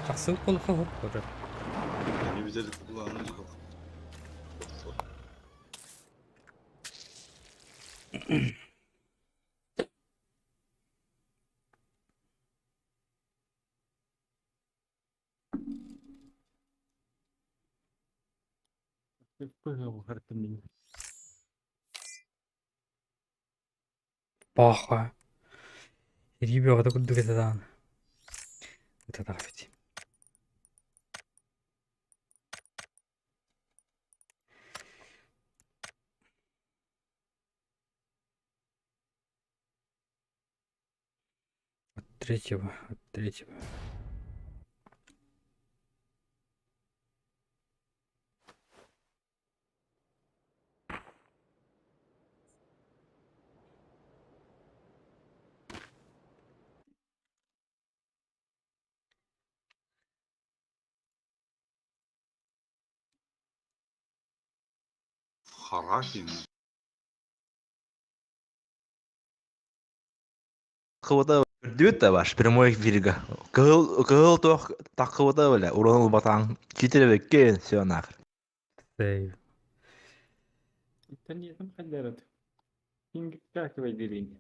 Тахсыл колха хоп көрөр. Они видели купланы. Паха. Ребята, куда это дан? Это тафити. От третьего, от третьего. Харакин. Кывыта үрдүбүт да баш прямой эфирга. Кыһыл кыһыл туох таккыбыта бile уран батаң китеребекке все нахер. Сейв. Тани там хадерат. Кинг как выделение.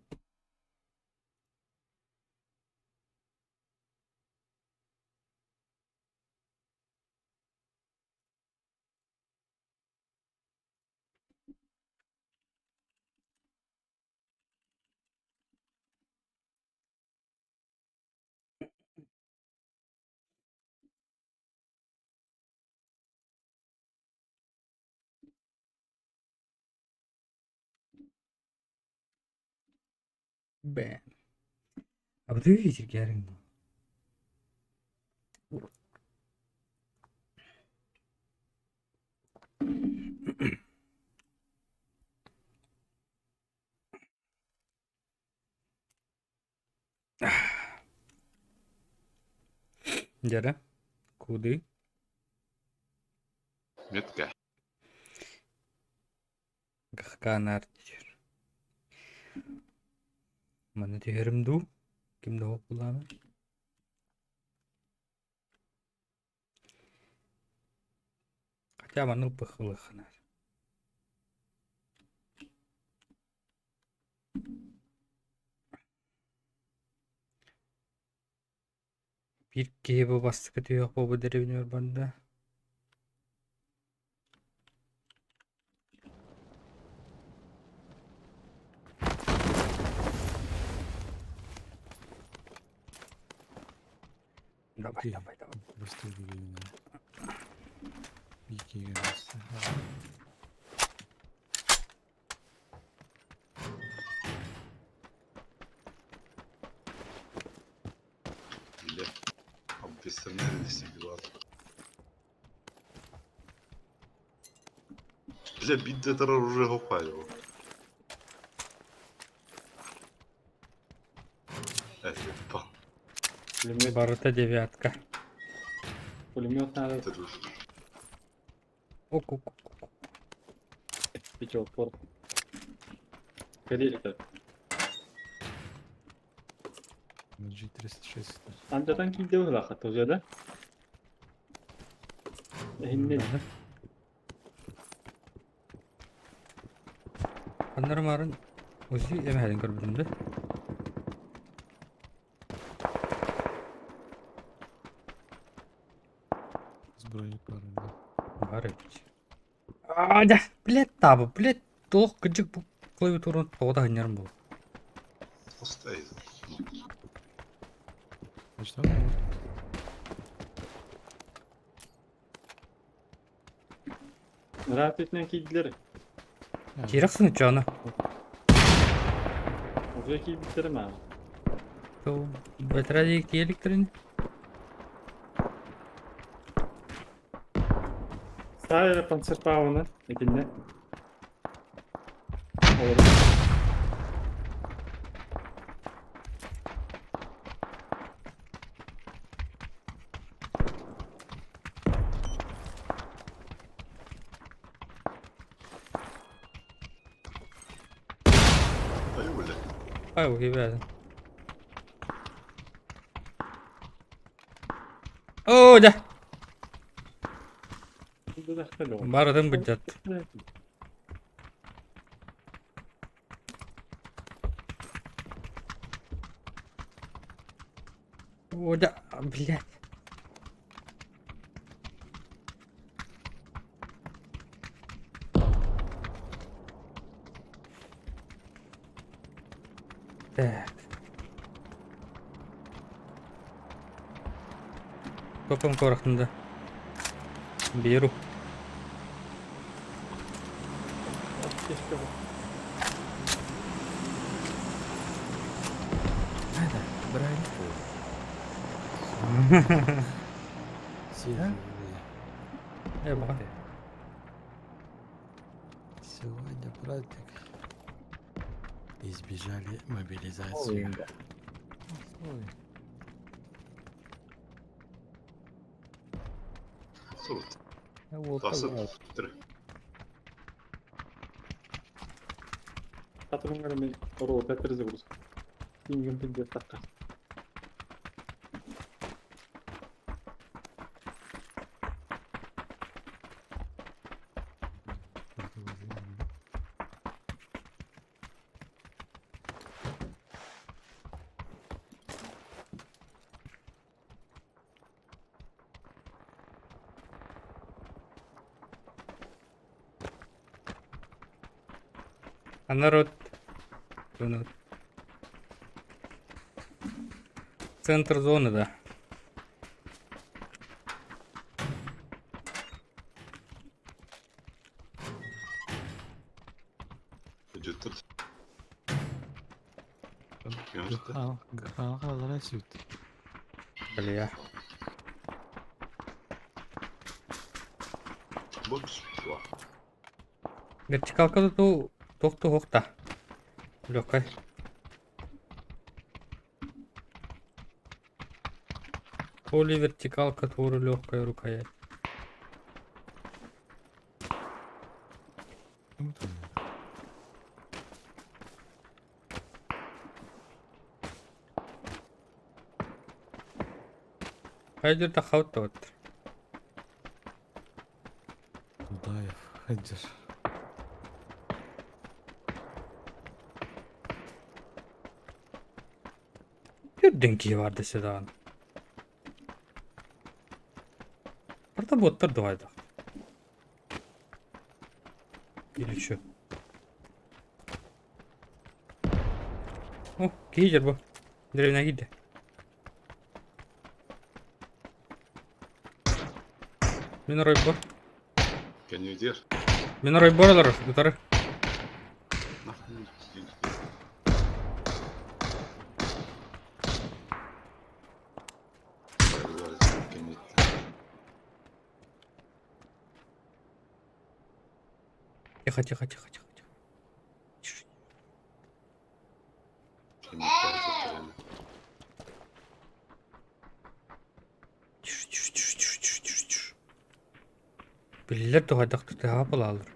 Бэм. Абдыы итиргээрин. Дьэрэ, куды? Метка. Гахканаар диир. Манна түһэрим дуу? Ким да булаана? Хотя маннык быһыылыаххына. Биир киһи бу бастакы түһүөх буолбут дэриэбинэбэр барда. Давай, давай, давай. Быстрее бегай. Беги, Бile. Abdestler neredeyse bir var. Бля, бидде тарар уже хопайо. Эй, па. Пулемет, Барыта девятка. пулемет надо. Ок-ок-ок. Пятёрку. Калерика. На G306. Андатан киирдэ быһылаахха уже да? Эһиннэ Аннары марын УЗИ эмэһэлин көрбүтүм да. С броней пару, да. Бар эбит. А, да, блядь, табы, блядь, туох кыдьык бу клавиатураны тоҕо да анньарым буолуо. Остай. Значит, он может. Ыраат өтүнэн киирдилэр. Киирэх сыныччаана. Уже киирбиттэрэ маа. Бэтэрээ тиэликтерин. Саа эрэ панцерпауна итиннэ. Олору. Ай, бля. Ай, убивает. Оо, да. Барытын быдьат. О, да, блядь. Так. Топом корохтында. Беру. Это, броню. Сегодня. Э, Сегодня праздник. Избежали мобилизацию. Ой. Сурут. Тасып. Бүтір. Патроннарым рота перезагрузка. Кинген пиздец такка. А народ... Народ. Центр зоны, да. Идет. Хаалара сүт. Бля. Бокс. Вертикалка ту туох туһуохта. Легкай. То ли вертикалка, то ли легкая рукоять. Хайдыр да хаут вот. Дудаев. Хеджер. Үрдүн киһи бар десе даҕаны. Барда буоттар дуһайдах. Или чё? О, киһи дьэр бу. Древнэ киирдэ. Мин оройбор. Кэннигитигэр. Мин оройбор олорор, утары. Нахуй. Тихо, тихо, тихо, тихо, тихо. Тише. Тише, тише, тише, тише, тише, тише, тише. Биллэр туһайдах тутаһа буолаллар.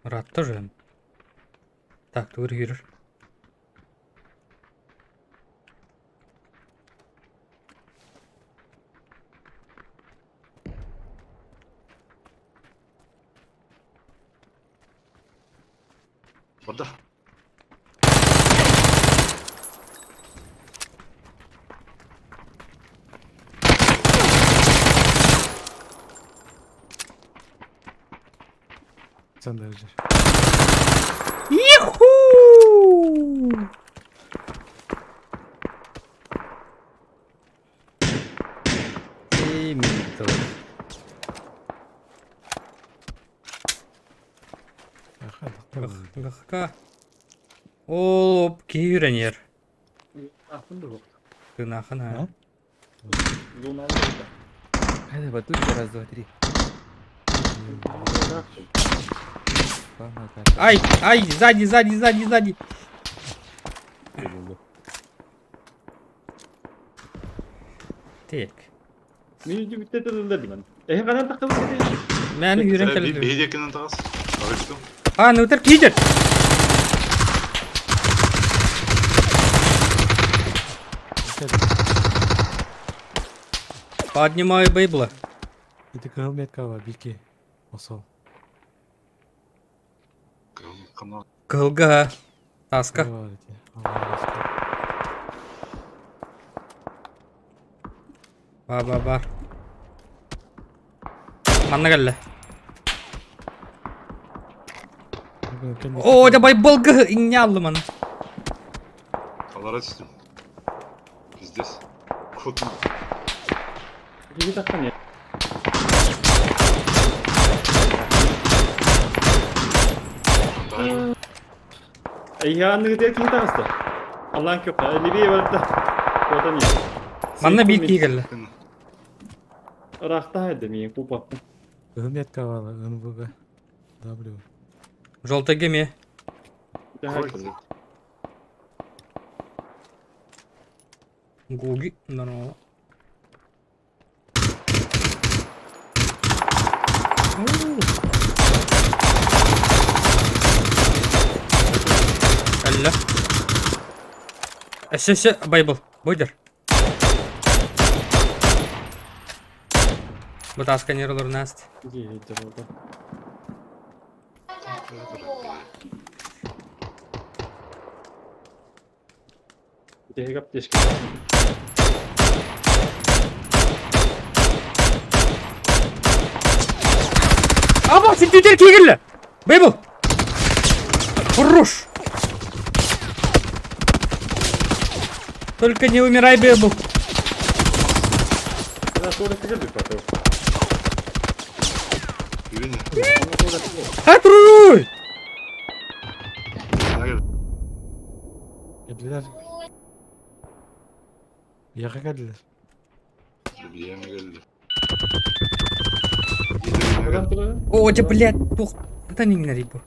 Ыраатта уже. Так, тугур киирэр. Барда. Sen de Hıcır. Иху! И митл. Гахка. Ол кииренер. Ахын да Тынахын а. Зона Хайда, батут, раз, два, три. Ай, ай, сзади, сзади, сзади, сзади. Так. Мен бүттэ тыллар диман. Эһи канан тахтабыт Мен үйрен келдим. Биһиги тагас. Арыштым. А, ну тер кидер. Поднимаю бейбла. Ити кыһыл метка бар, бики. Осол. Кылга. Таска. Ба ба бар. Манна кэллэ. О, да байболга иңняллы маны. Алара түстүм. Пиздец. Кот. Киһи тахтан я. Эйһи анныгы киһи таҕыста. Аллаан көккө. Либия барда. Отан я. Манна биир киһи кэллэ. Ырахта хайда миин купаппын. Кыһыл метка бар, НВГ. W. Желтый геме. Гуги. Нормально. Алла. Все, все, байбл. Бойдер. Бу сканерлер наст. Аба, сен түтер кигерлі. Байбл. Хорош. Только не умирай, Бэбл. Атруй! Geldiler. Yaka geldiler. Биһиэҥэ кэллэ. О, дьэ, блядь, туох та иҥнэрий бу.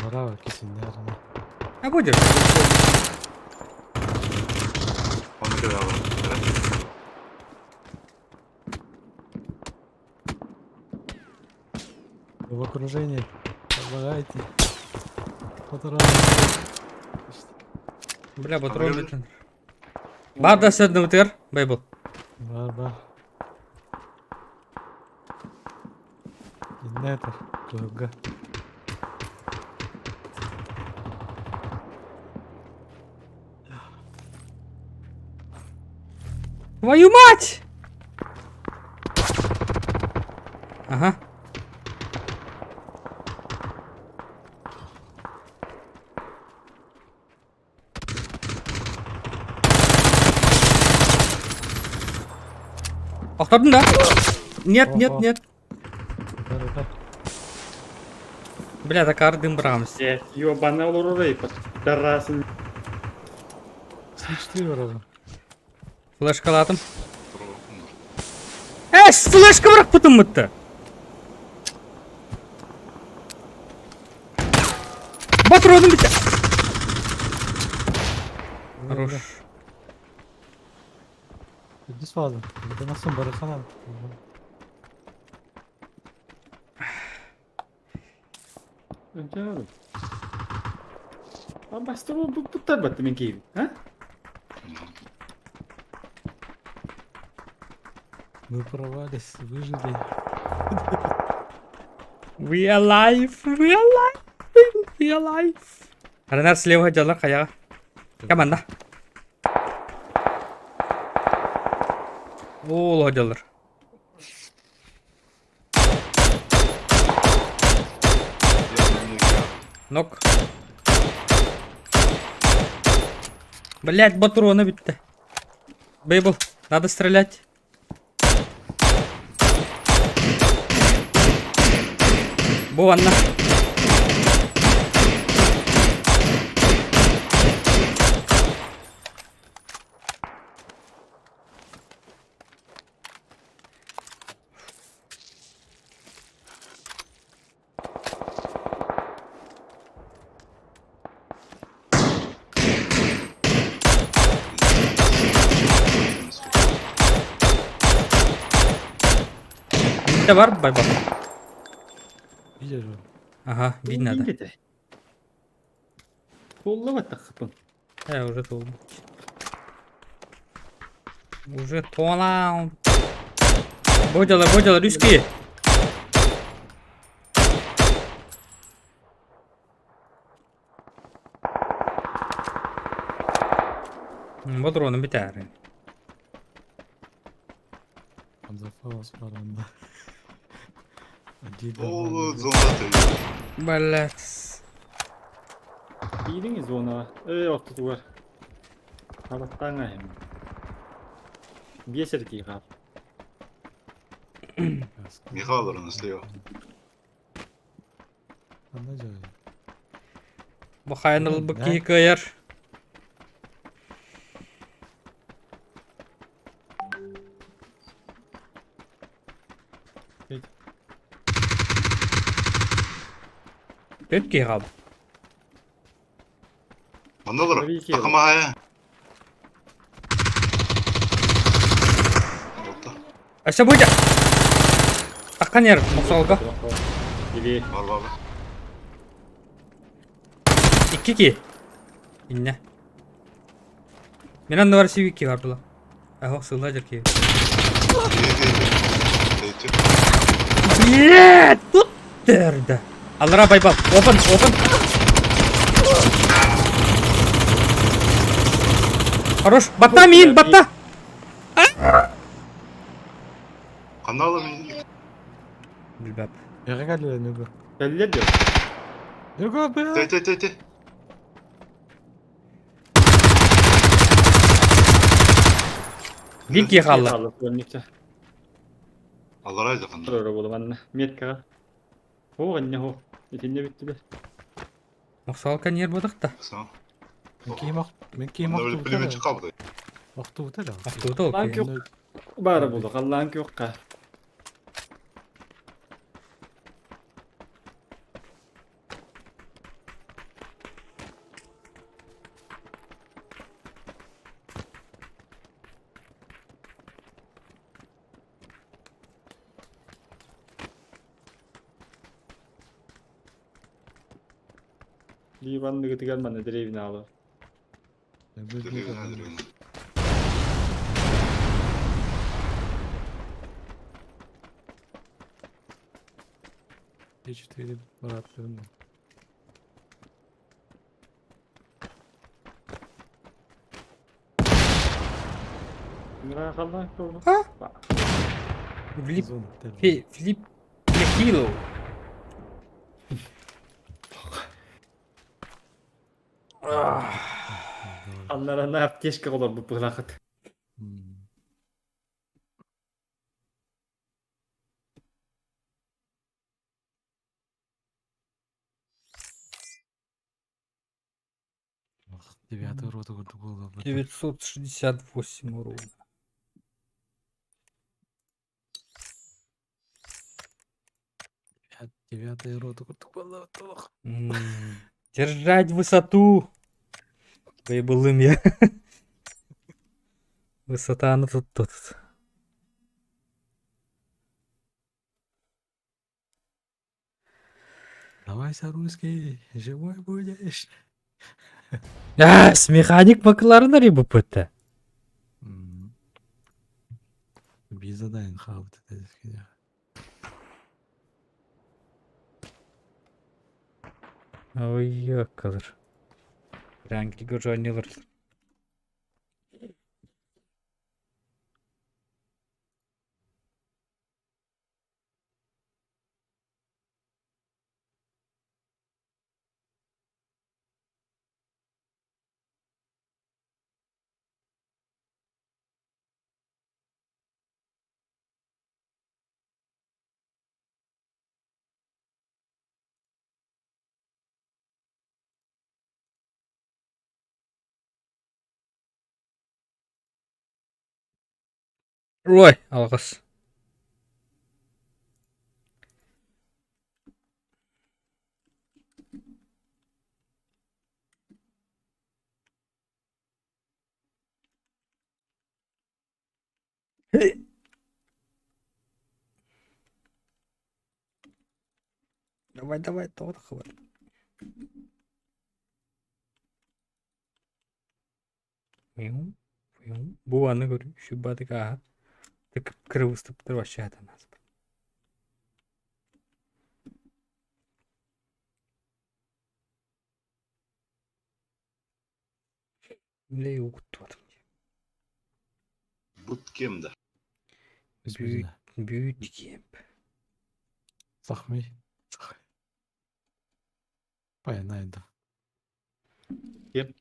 Onlara bak kesinler ama. А будешь? Ону кэлэ В окружении. Помогайте. Патрон. Бля, патрон бүтэн. Бар да сөднө утыр, байбыл. Бар бар. Иннетер. Кылга. Твою мать! Ага. Охтордун да? Нет, нет, Ого. нет. Удар удар. Бля, такар дым брамс. Э, ёбаный олорор Тарасын. С4 вроде. Флешкалатым. Эс, флешка бырах путуммутта. Батыродым битте. Хорош. Düz fazla. Bir de nasıl bırakamam. Бастыр буттар батты мен кейбин, а? Мы порвались, выжили. We alive, we alive, we alive. Аренар слева дьалар хаяга. Команда. Ол дьалар. Нок. Блять, патроны битте. Бейбл, надо стрелять. Бу анна. Битте бар байбал. Видишь же. Ага, видно надо. Толла баттақпын. Э, уже толду. Уже тола. Бодялар, бодялар, үски. Патроны битәр. Там запалось паранда. Один. Ол зонда Блять. Киирин зона. Э, ортотугар. Табаттаңа эм. Бесер кийгар. Михайловна слева. Ана жай. Бу хайныл бу кийкер. Төт кийгал. Манналар. Тахамая. Аша будет. Аканер, мусалга. Или Бар бар. Икки ки. Инне. Мен анны бар сиви ки бар була. Ахок сылла жер ки. Блядь, тут терді. Алра байбал. Опен, опен. Хорош. Батта мин, батта. Каналы мен Билбәп. Яға geldiler Нюго. Geldiler diyor. Нюго бля. Тэй тэй тэй тэй. Биир киһи хаалла. Хаалла суонньучча. Аллараа дьаханна. Туруора буолуманна. Меткаҕа. Оо, анньа хоо. Итиннэ бүттүлэр. Охсоолка ньиэр буотах да. Саа. Мен киһим ох мен киһим Онно охтубута пулеметчик эрэ. хаалбыта. Охтубута эрэ. Охтубута ол Халлаан киһи. күөх баара буолуо, халлаан күөххэ. Ливанныгытыгар манна дэриэбинэ аҕалар. Дэриэбинэ, дэриэбинэ. Четыре бараттырым. Халлаан күөх. Филипп Филипп Лехилов. Аннарана аптечка олорбут быһылаахыт. Девятый рота курдук буолла. 968 урона. Девятая рота курдук буолла. Держать высоту! Выбылым я. Высота она тут тут. Давайся, русский, живой будешь. А, с механик Макларена рибу ПТ. Биир задание хаалбыт этэ. Ой, ёкалыр. Ранги жонилар. Ой, алҕас. Давай, давай, тоҕо хабар. Бу аны көрү, шубатык ааһа. Тык кырыбыстыптыр вообще атанас. Лей угуттуатым. Бут кем да? Бүүт, бүүт кемп. Сахмый. Баянайда. Кем?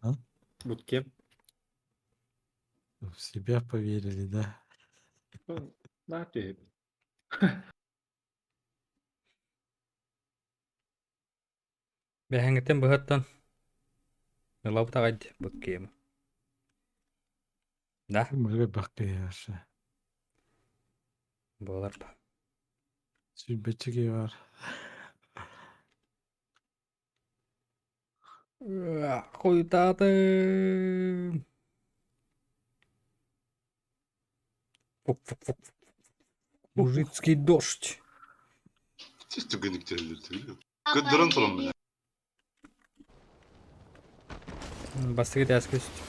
А? Буткемп. В себя поверили, да? На ты. Бэһэҥҥиттэн быһаттан ылабыт буткем. Да? Мөлгө баккыяшы. Буолар. Сүлбэччиге бар. Хуйтатым. Фук-фук-фук. Мужицкий дождь. Сис түгенік терілді. Көддөрөн туран бile. Бастыгы тәскөст.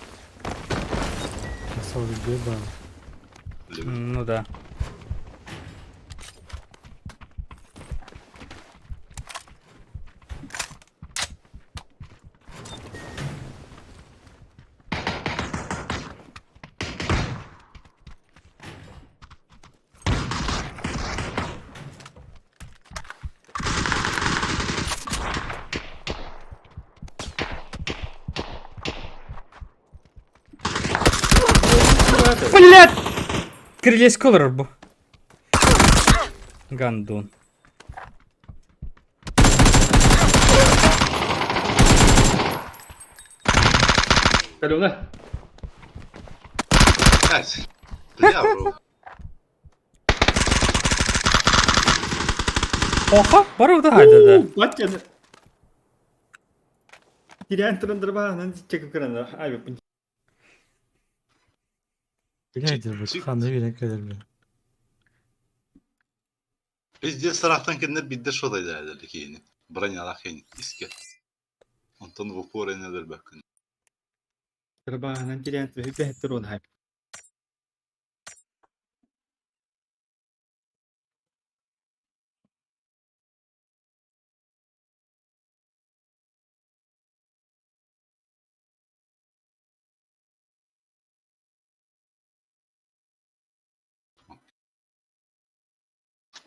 Сорок бар. Ну да. Блядь! Кирилиэскэ олорор бу. Гандон. Калюна. Блядь. Бля, бро. Оха, бары да хайда да. Батя. Тирээн туран дарбаанан чекіп кыран айбыппын. Блядь, bu ханна билэн кэлэр бе. Пиздец тарафтан кэннэ бидде шодайда киини. Бронялах киини иске. Онтон в упор энелер бөккүн. Дарбаанан тирээн бэһэттэр он хайп.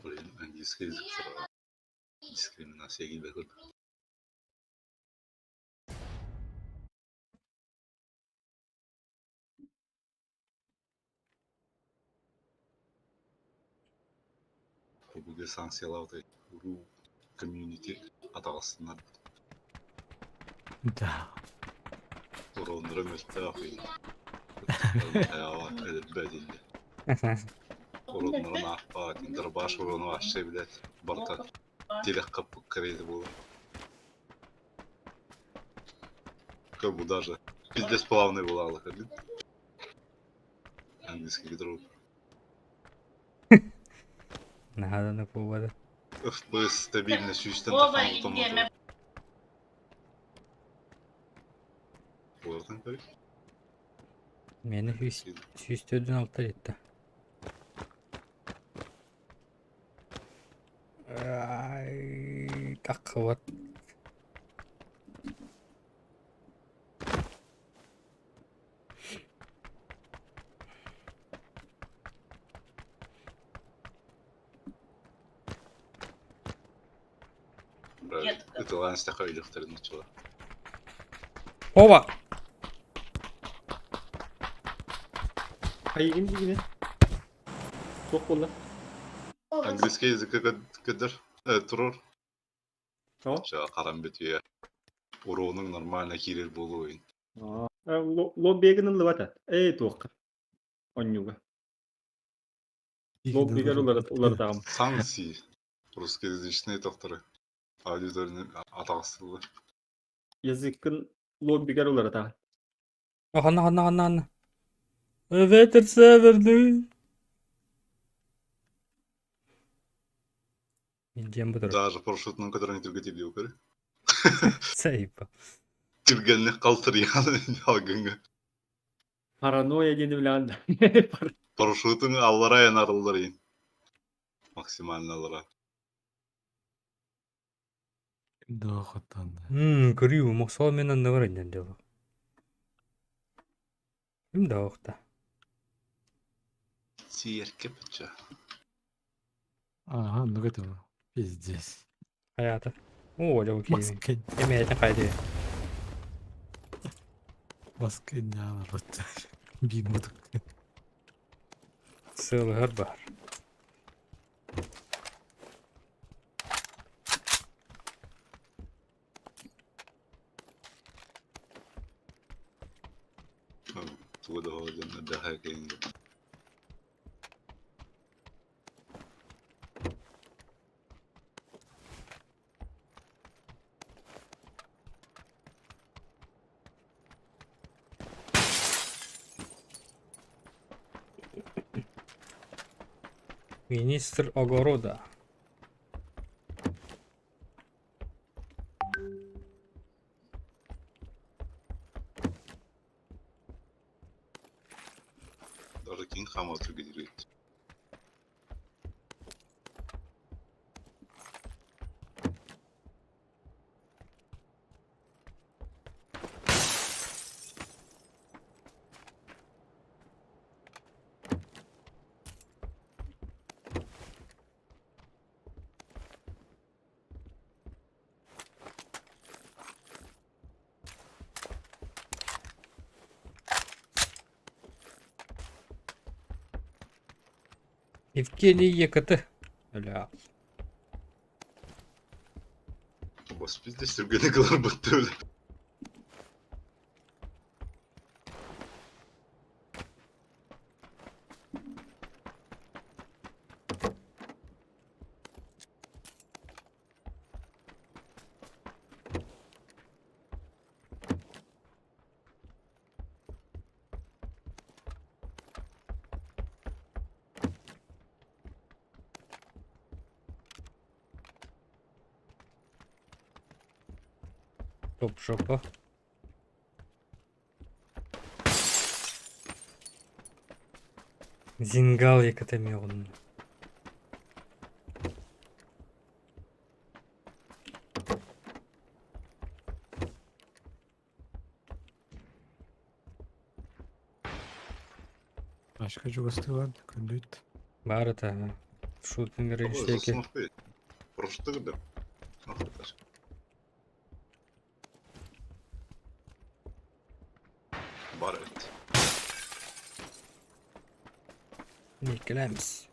Блин, английский язык сразу. Дискриминация киирбэт. Бүгү санкциялаабыт ру комьюнити атаҕастынар Да. уроннара мөлтөөх өлөрбөт Уроннарын аахпаат, дробаш урону вообще, блядь, барыта телек кырыйды буолар. Как бы даже пиздец плавный была, английский друг. Наһаа буолбата. FPS стабильно сүүстэн тахсан автомат. Буолартан көрүй. Мени сүүс төрдүн алта жетти. Ай, таккыбат. Ытылаан истэхэ өйдөхтөрүн учула. Оба! Хайыгым дигине. Туох буолла. Английский язык көдөр турur. О. Ча карам бүтүө. Уронуң нормально кирер болуун. Лоббегин ыллыбата. Эй туохка. Онньуга. Лоббигер уларатаҕым. Санкции. Русскоязычные тохторы. Аудиторияны атаҕастылар. Языккын лоббигер уларатаҕын. Ханна, ханна, ханна, ханна. Ветер северный. Индиан бутур. Даже парашютның которын түргө тиби көрө. Сейпа. Түргөнлүк калтырыян алгыңы. Паранойя диэни билэҕин да. Парашютың аллара янарылар ин. Максимально аллара. Да, хотан. Көрүү, моксол мен анны бар инен дело. Ким да охта. Сиерке пыча. Ага, ну это пиздец. Хаята. О, жабы кийин. Маска, Эме этен кайды. маска не вот. Бигмут. Сылыгар бар. Тугуда хооден дэхэ кейин. Министр огорода. Даже кин хама түргө дирет. Евгений ЕКТ. Бля. Бас biz de sürgüne kadar battı öyle. Топ жопа. Зингал ЕКТ меғын. Ашка чугастыган күндүйт. Бар это шутинг рейштеки. Проштыгы да. Нахуй. Бар evet. Никелемс.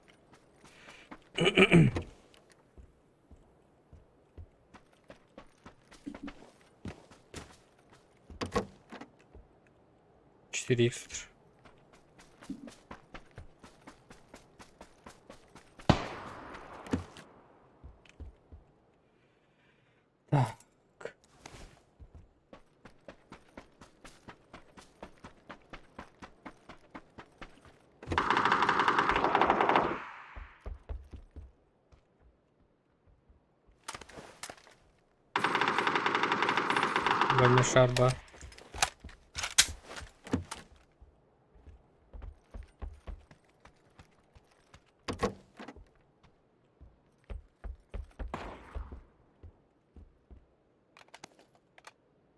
Четыре икс. Так. Больной шарба.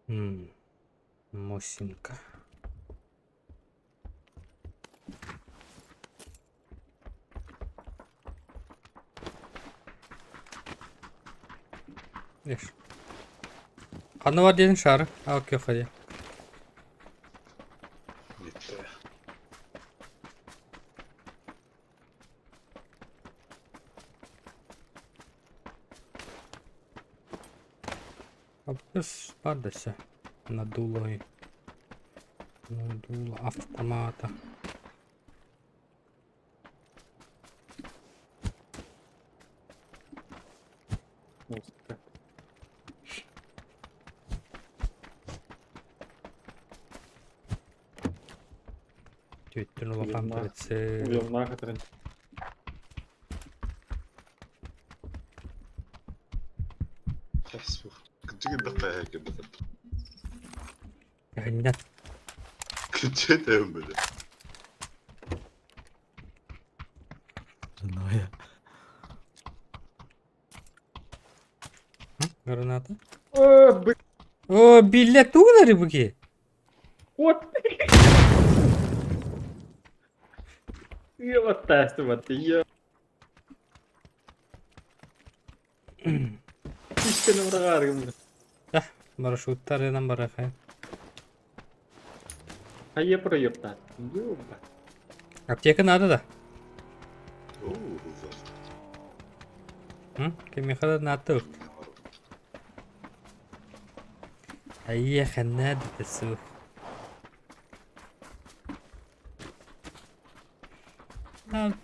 М, Мосинка. Видишь? Ханна бар диэн шары. А, окей, ходи. Gitti. А плюс падайся. Надуло и... Надуло автомата. Түттүн улахан Уйумнаах. төрөтсө. Уйумнаах ытырын. Kes bu. Küçük bir dakika gibi. Кэннэ Küçük de böyle. Знаю. граната. О, бы... О, билет тугнары буки. Вот. Я вот тест, я. Кишкене бырағарым. Маршруттарынан барахай. Хайя проёпта. Ёба. Аптека надо да. Oo, hızlı. М? Кемихада надо. Айеха надо тесу. Надо.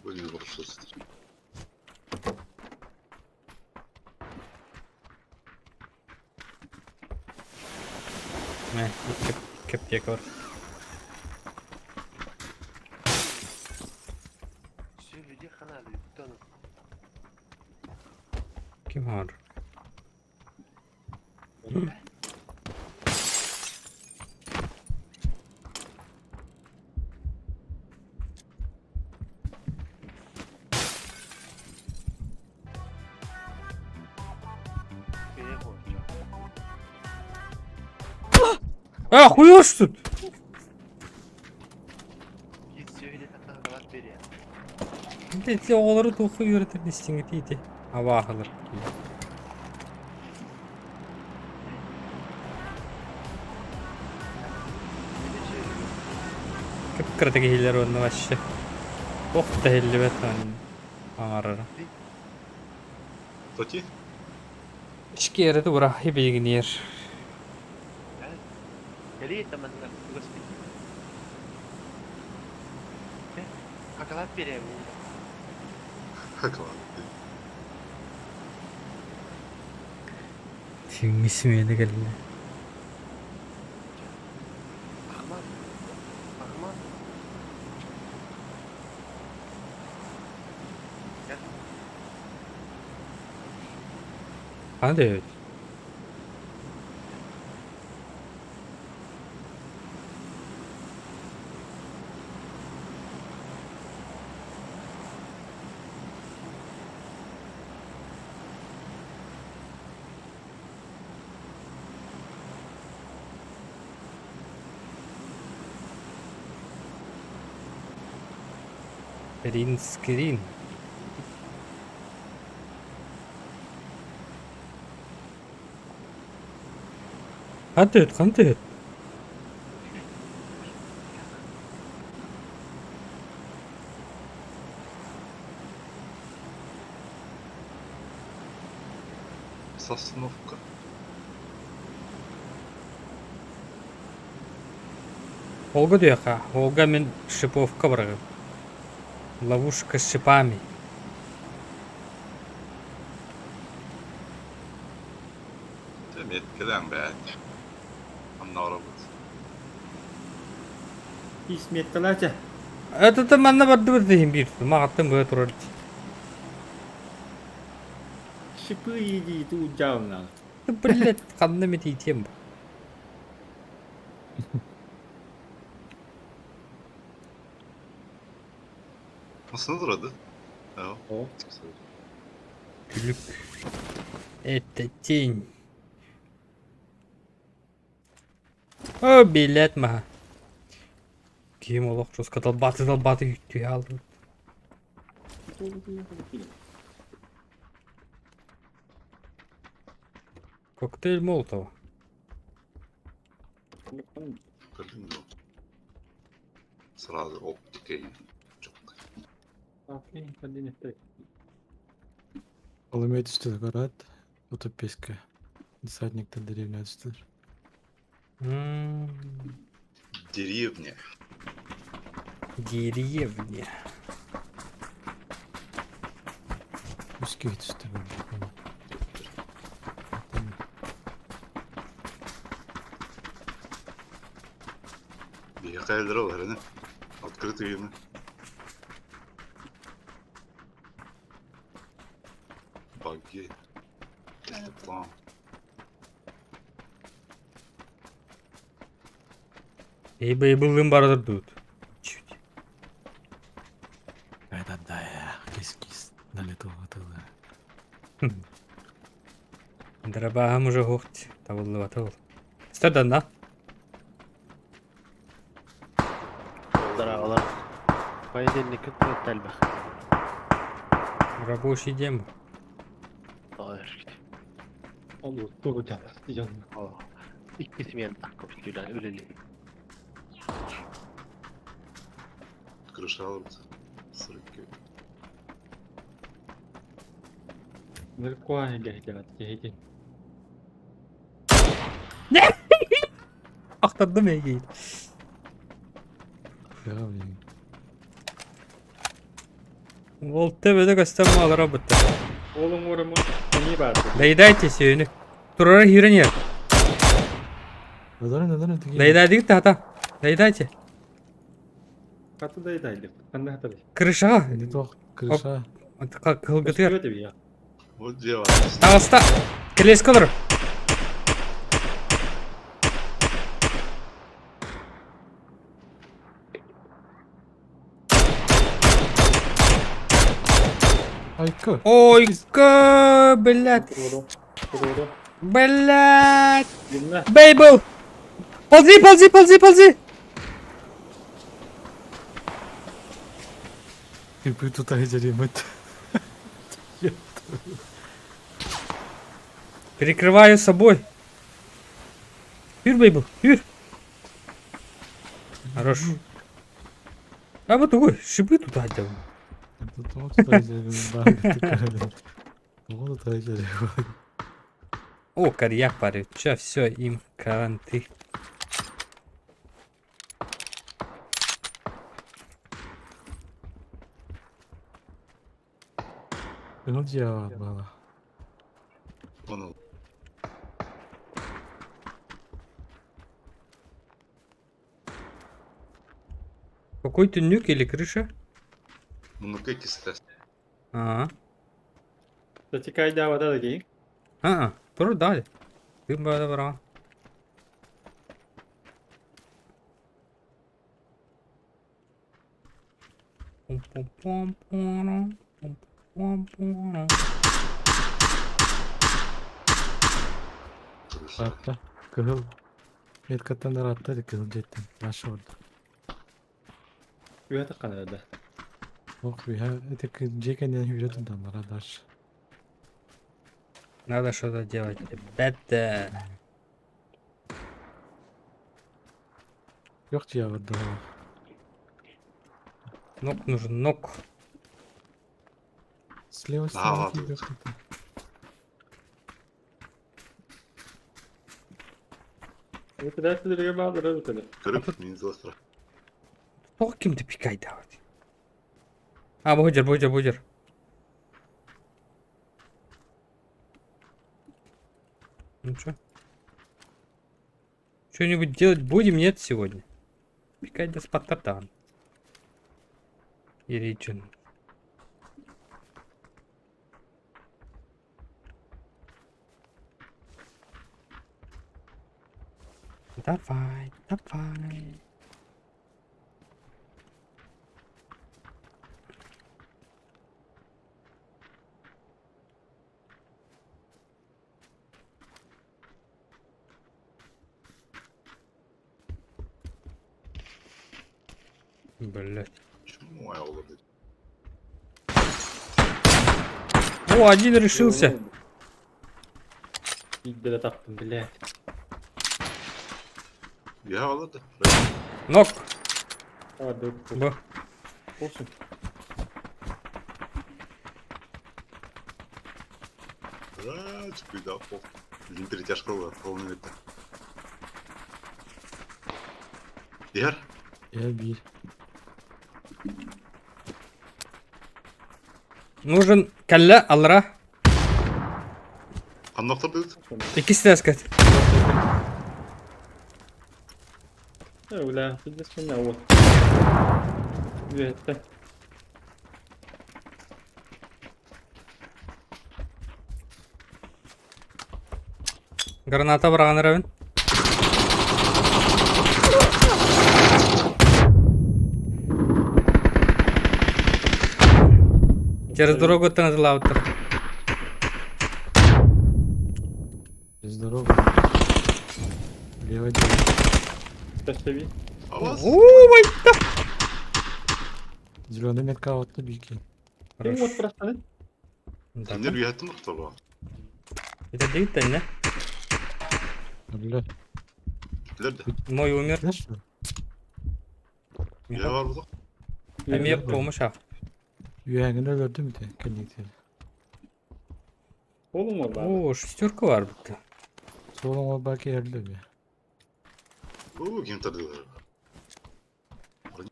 Böyle bir bakış açısı. Мэ, кептек бар. Ким бар? А, хуёшь тут! Эти оҕолору туохха үөрэтэр истиҥҥитий ити абааһылар Кып-кыратык иһиллэр уонна вообще. Ох да иһиллибэт аҥарара. Тоти? Ички тугура хибигиниэр. Кэлии таманна господи. Хакалат берем. Хакалат. Сиҥҥи симиэнэ кэллэ. Ахмат. Ахмат. Хана диэбит? Ринскрин. Хантыыт, хантыыт. Сосновка. Олга диэхэ, Олга мин шиповка барарым. Ловушка с шипами. Дьэ, меткэлээн бээт. Онно оробут. Ис меткалаача. Это манна бардыбыт иһин биир маҕаттан быа турар дии. Шипы иди туу дьаална. Блядь, ханна метиитиэм бу. Nasıl duradı? О. Күлүк. Это тень. О, билет маха. Ким олох жестко долбаты долбаты түһэ алдым. Коктейль Молотова. Көрдүм дуо? Сразу оптика Ол эмиэ түстүлэр көрөөт, утопическая. Десантниктар деревня түстүлэр. Деревня. Деревня. Үс киһи түстэ бу. Биһиэхэ эллэрэ ол эрэнэ. Открытый ими. Багги. Дельтаплан. Эй, былым барадыр тут. Чуть. Это да, кис-кис на лету хватило. Дробаһым уже хохт. Табыллыбата ол. Стаданна. Здравствуй. Понедельник күн элбэх. Рабочий день. Ол тугу дьалар дьон. Икки смен такой үлели. Крыша алабыт. Сырыкки. Ныркуа гәһдәгәт киһити. Ахтардым эгей. Ол төбөдө көстөн маалара бытта. Олың орымы не бар? Доедайте сүйүнү. Турара хирен ер. Надаран, надаран, тиги. Доедайдыгыт тата. Доедайте. Хаты доедайды. Ханда хаты. Крышаға. Не тох, крыша. Кылгытыр. Вот дело. Таҕыста. Кэлиэскэ олорор. Айка. Ойка, блядь. Блядь. Бейбл. Ползи, ползи, ползи, ползи. Кирпи тута дьэриммит. Перекрываю собой. Юр, Бейбл, Юр. Хорош. А вот ой, шипы туда делаем. О, карьяк парит. Че, все, им каранты. Ну дьявол. Оны Какой тюнюк или крыша? Муннукка иккис этээс. А, Затекай да вода дии. а, тур дали. Ты бы добра. Пум-пум-пум-пум, пум-пум-пум. Атта. Кыһыл. Меткаттан ыраатта да кыһыл дьиэттэн. Наша орда. Үөһэ таххан да. Ох, үһэ ити дьиэ кэннинэн үүрэ турданнара дальше. Надо что-то делать, ребята. Yok дьиэ барда. Нок нужен, нок. Слева Да, стороны ладно. yok это. Этэрээт баалара өтөлө. Көрүп, мин зыластыра. Тоқ кимді пикайды вот. А, бу жер, бу жер. Ну чё? Что-нибудь делать будем, нет, сегодня? Пикай да спаттартан. Иричин. Давай, давай. Блять. Чему олордо? О, один решился. Биирдэ таптым, блядь. Үөһэ олордо. Нок. А, да. Б. Olsun. Чупуйда пол. Блин, перетяжка полный это. Ер? Я биир. Нужен калля алра. Ханна охтордугут? Икки сказать. Бля, пиздец меня вот. Үөһэттэн. Граната быраған Равен. Через дорогу таңдылауттыр. Через дорогу. Лево дело. Ташеви. Авас. Ой, да. Зеленый метка отты бики. Ким вот просто Да. Кинилер үөһэттэн охторго. Это дейт не? Бля. Билер да. Мой умер. Знаешь что? Үөһэ бар буолуох. А мне помощь. а. Үөһэҥҥин өлөрдүм ити кэнниктен. Олум var баар. О, шестерка бар бітті. Суолуҥ ол баки эрдэ Оо, ким тардылар.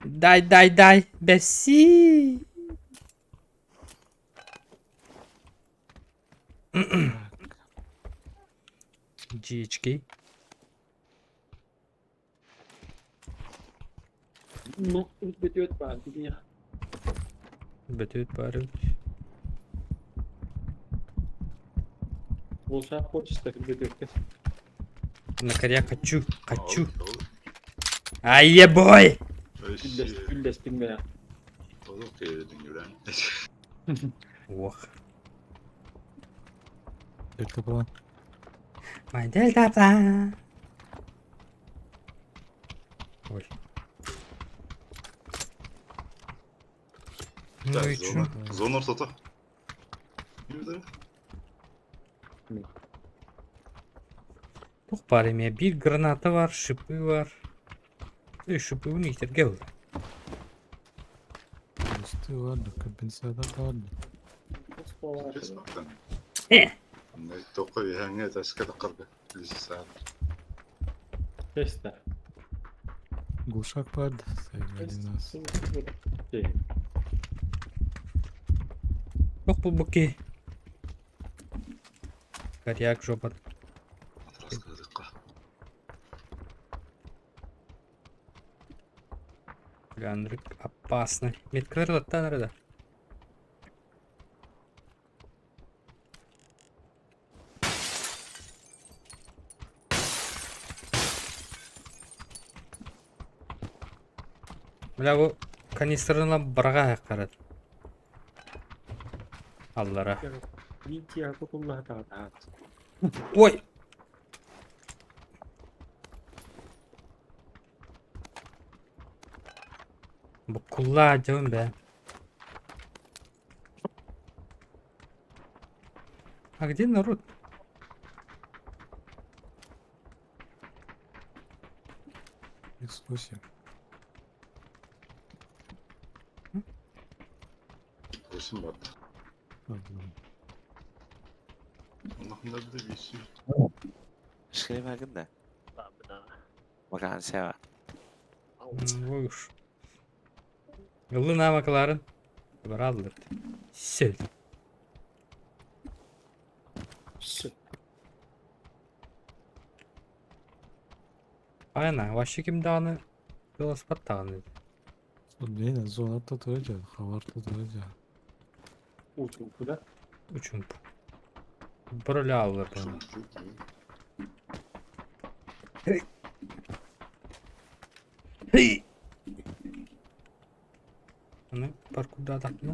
Дай, дай, дай. Бәси. GHK. Ну, бөтөт баар дии. Бөтөт бары. Болса хочется бөтөткө. На коряк хочу, хочу. Ай, ебой! Үллэстиң бля. Ох. Дельта план. Мой дельта план. Ой. Ну и чё? Зона ортото. Ким Тух бар эме бир граната бар, шипы бар. Эй, шипы у них гел. Бусты ладно, компенсатор ладно. Тоққа үйәңе тәске тақырды. Лисиса. Честно. Глушак под один нас. Ох бұл бұки. Коряк жопа. Раскадыққа. Бля, Андрик опасный. Меткалар латтан арада. Бля, bu канистрына барға қарады. Аллара. Видите, кутулла таат. Ой! Бу кулла жабын бә. А где народ? X8. Осын бар. Allah'ım da bir şey. Шкребагын да. Вакансия. Ой уж. Ылы намакаларын. Баралдыр. Сел. Айна, вообще ким дағаны велосипед тағаны. Блин, зона тут выйдет, хавар тут выйдет. Учумку, да? Учумп. Бір алыр бұны. Хей! Аны паркурда тақны.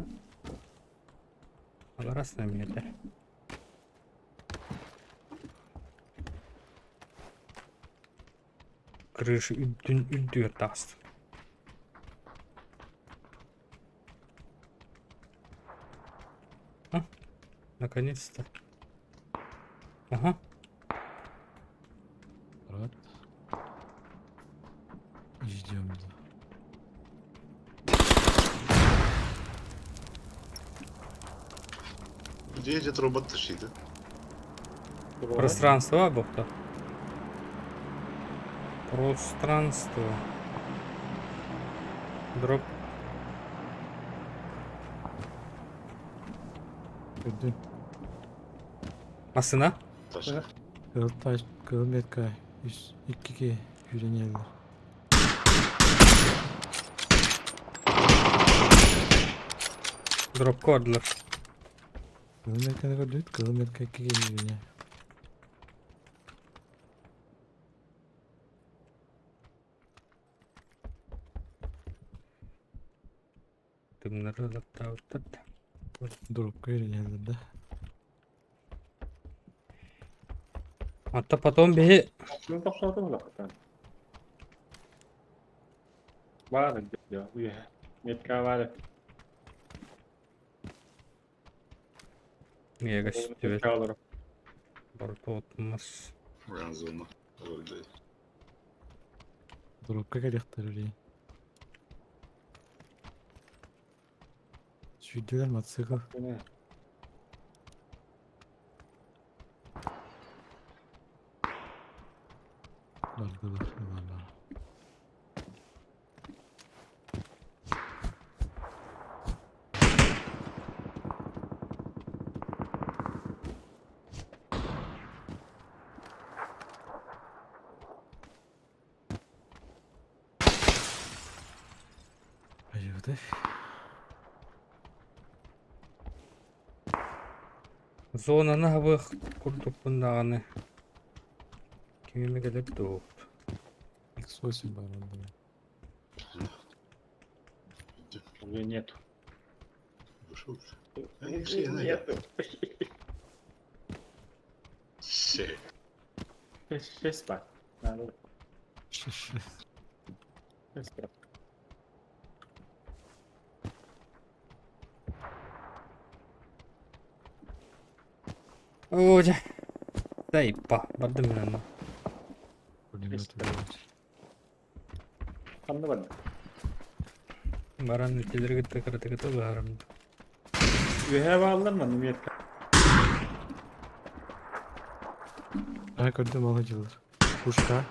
Алар астына минетлер. Крыша үддүн үддүгер тағысты. А, наконец-то. Ага. Брат. Ждем. Деді робот ташиды. Пространство бухта. Пространство. Дроп. Көрдүм. Масына? Taşı. Кызыл таш, кызыл метка. Үс, иккиге үйренелер. Дроп кодлер. Кызыл метканы көрдүк, кызыл метка иккиге үйрене. Тымнары лапта уттат. Дропка үйренелер да. Ата потом бе Ну, тоқтатып лақтан. Бар, деді. Уя. Метка бар. мега сүтүбет. Метка алыр. Бартотмас. Зона. Orada. Дропка келектер үйрен. Сүйділер мотоцикл. Міне. Бардылар, барлар. Айыгды. Зонаны хабы курдук бундаганы. Кимеме келеп туут. X8 бар онда. Уже нету. Вышел. Нету. Şey. Шесть бар. Надо. Шесть. Шесть бар. Ожа. Дайпа, бардым мен аны. Пулемет. Қанды бар. Баран итилери кытта кыратыгыта быһаарым. Үөһээ бааллар манна метка. Аа көрдүм ол дьыллар. Пушка.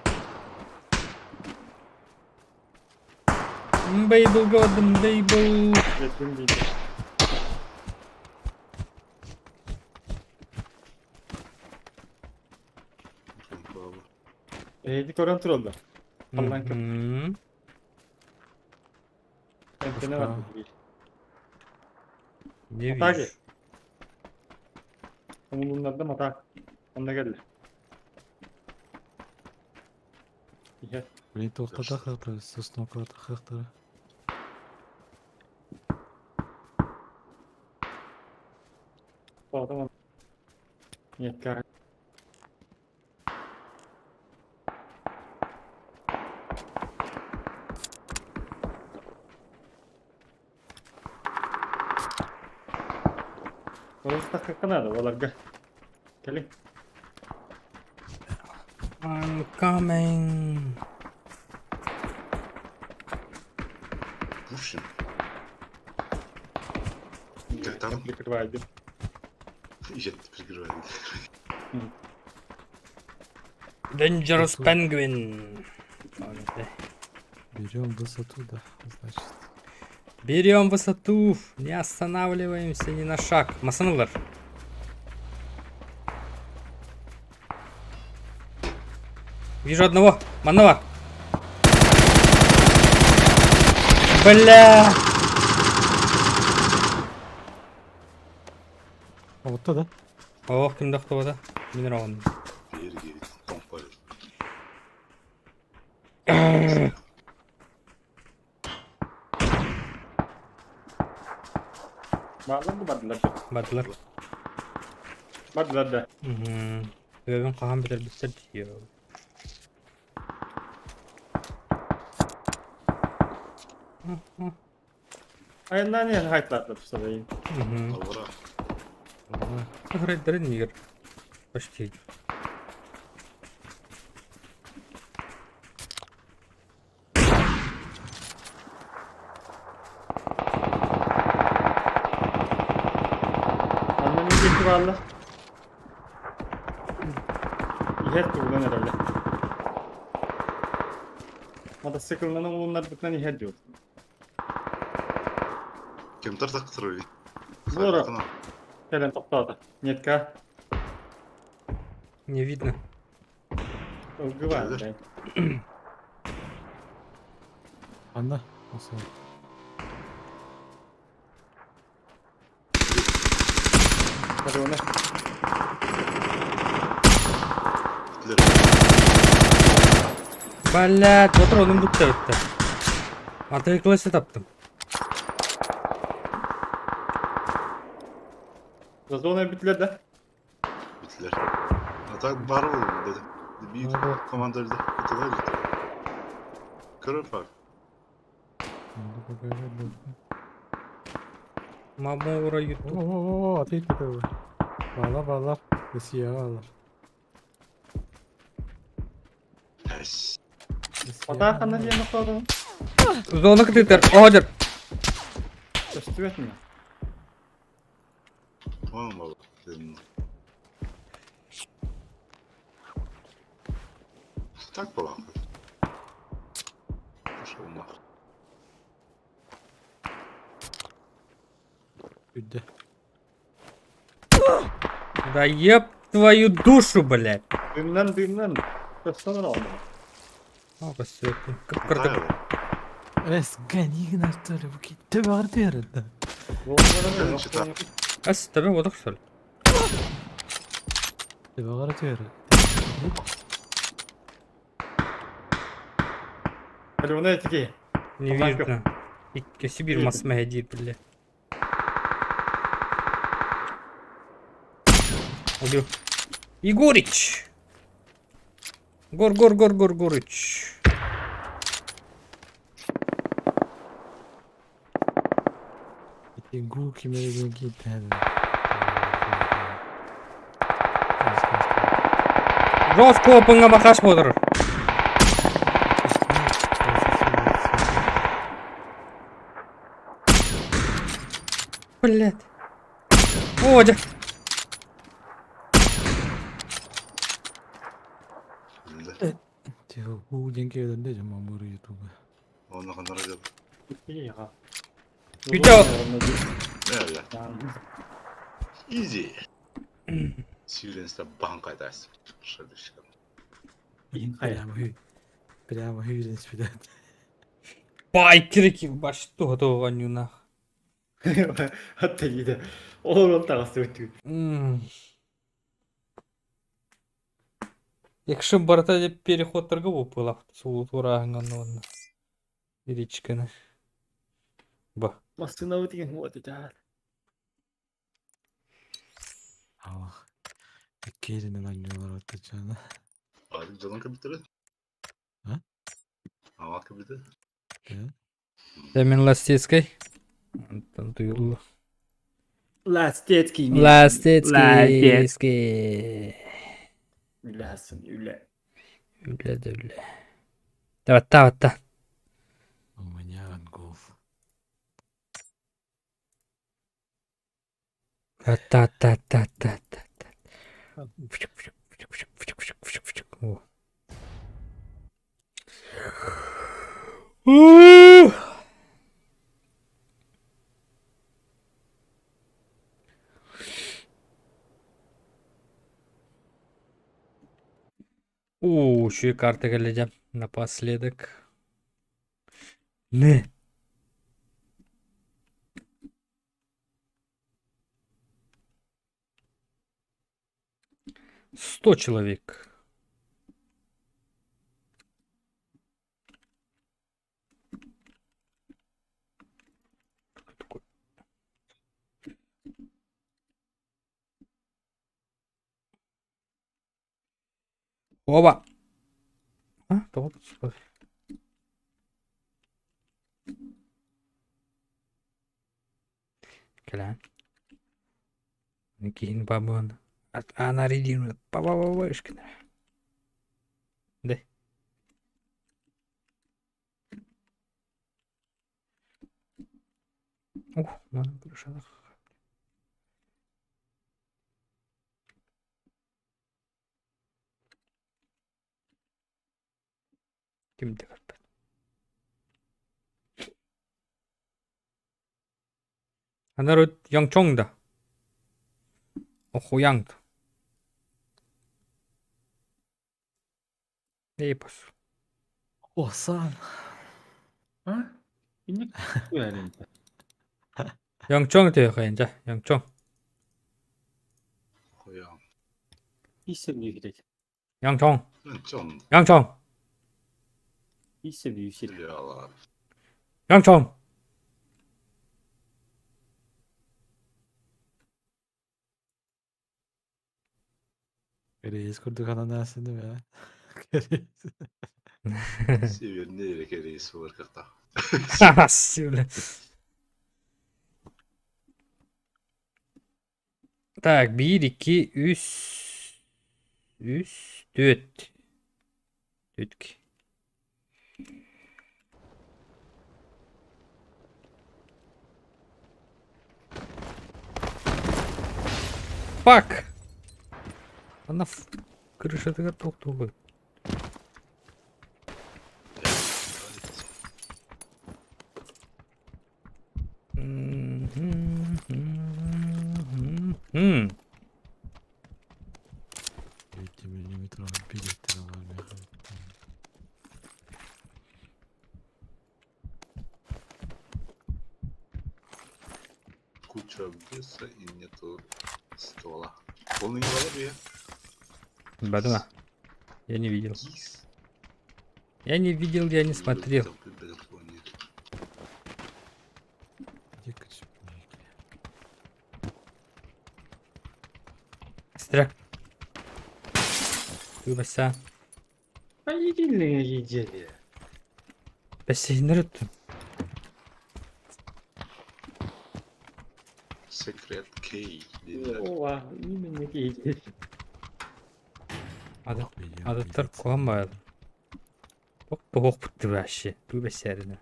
Бейбл көрдүм, бейбл. Жетим дейді. Эһиги көрөн тураллар. Аллан көр. Мгм. Эмтене бар биир. Не Атаки. вижу. Умулуннардым атак. Онно кэллэ. Иһэ. Блин, туохтата хахтара, сосноклата хахтара. Тоҕотом. Метка. Орус надо, оларга. Кэлиҥ. I'm coming. Пушим. Как там? Прикрывай, Я прикрываю. Dangerous Penguin. Берем высоту, да, значит. Берем высоту, не останавливаемся ни на шаг. Масанулар. Вижу одного. Манова. Бля. А вот то, да? Ох, ким да? Минерал. Geri geri pompalı. Баалар да бардылар. Бардылар. Бардылар да. Угу. Өбін қаған бітір бітір дейі. Айынан не хайтларды пысадайын. Угу. Алвара. Сохранить нигер. Почти. Anlamı geçti valla. İhet buradan herhalde. Мотоциклынан улуннар бытынан иһэр диyor. Кем тартак тыры? Здорово. Кэлэн тоқтады. Нетка. Не видно. Ылгы бар. Анна, осы. Hadi onu. Блядь, патроным бітті бітті. Мотоциклесі таптым. Зазона bittiler de. Bittiler. Atak var oldu dedi. Bir komanda öldü. Öteler gitti. Kırır fark. Надо показать, да. Мамура ютуб. О, ответь такой. Бала, бала. Россия, бала. Эс. Ата ханна диэн тоқтадым. Зона кытытыр. Одер. Көстүбэт ми? Tamam baba. Dedim. Так была. Пошел нахуй. Үдде. Да еб твою душу, блядь. Дымнан дымнан. Көстөн алды. О, костюм. Кып-кыртык. Эс, гони на что ли, буки. Ты бардер, да. Ас, тебе водок, что ли? Ты бардер. Hadi onu etki. Не Allah видно. Икки Сибирь масмая дир, бля. Убил. Егорич! Гор, гор, гор, гор, Горыч. Эти гуки мэригенки Жестко опынга бақаш бодыр. Блядь. О, дьэ. Үлэ. Тихо, уу диэн киһилэрдэ дьэ мамыры ютуба. Оны ханара дьыл. Күтэ. Öyle. Easy. Сүүрэнсэ баһан кайтаас. Шадышка. Прямо хүй. Прямо хүйрен спидат. Бай кирики баш туһа анюна. Hatta gide. Olur таҕас өттүг. Якщо барыта переходтарга буолла суутурааһыҥҥа уонна речканы. Ба. Массыына деген вот это. Аллах. Иккиэринэн анньыылар отточана. Abi canın компьютері? А? Ава компьютер. Дэмин Ластецкий. Антон туйулла. Ластецкий. Ластецкий. Үлэсын үлэ. Үлэ да үлэ. Таватта таватта. У меня ангов. Та та та та та та. О. У, еще и карты глядя напоследок. Не. 100 человек. Кто такой? Оба! А, то вот. Кэлэн. Киһин бабын. Анаридин. Пабабабышкина. Да. Ух, маны бұрышалық. Кимде көрбөт. Анар Яңчоңда. Охуяңд. Эйпос. Осан. А? Инник Яңчоң түйэхэн жа. Яңчоң. Хуя. Исем үйрет. Яңчоң. Чон. Яңчоң. Исем үйсел. Ялар. Яңчоң. Рейс курдук ананасыны бе. Рейс. Северный рейс бар кырта. Сюля. Так, 1, 2, 3, 3, 4. 4. Фак! Она крыша тоқтуғы. Эти миллиметровый билеттер бар. Куча веса и нету ствола. Полный не было Бадана. Я не видел. Кис. Я не видел, я не смотрел. Где качественники? Стряк. Выбася. А единые едели. Бәсейнер өттім. Секрет Кей. Ова, именно едели. Адаттар қуанбайды. Тоқ бітті вообще. Бәсәріне.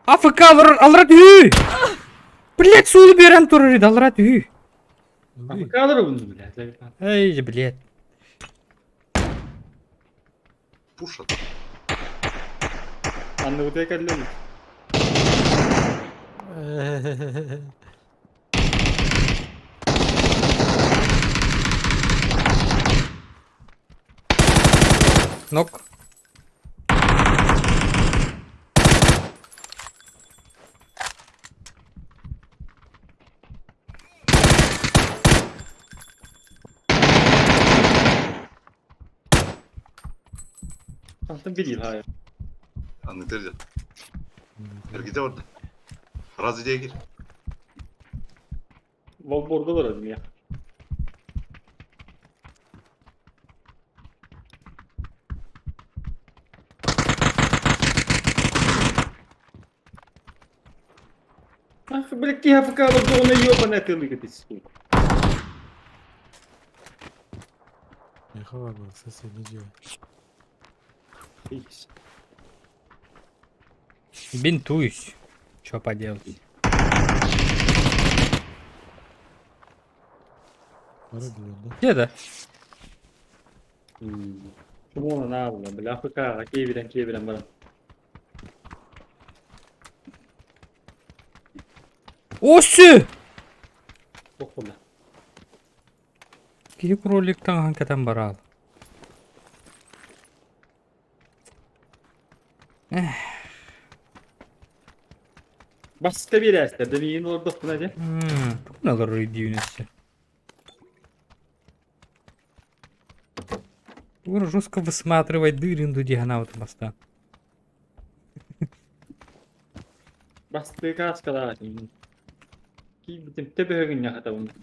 АФК алар алра түһүү! Блять, суолу берен турар edi, алра түһүү. АФК bunu, блядь. Эй, блять. Пушат. Анны вот я кәлләм. Нок. Антон бил хай. Анны tercih. Herkese orada. Razı diye gir. Волборда бар ya. Ах, блядь, киһи АФК алар оны ёбаная ты лыгать, сука. Меха бар соседний дьиэ. Ись. Бинтуюсь. Чё поделать? Бары диэн да. Где да? Чумона на, бля, АФК, киевирен, киевирен бара. Осю! Бохула. Киһи кроликтан ханкатан барал. Баска берәстер, демейін ордық бұна де. Тугналар үйдүйүнөсү. Ур жестко высматривать дырынду дигана моста. Басты каскала. Кийбитим төбөгүн яхата бұны.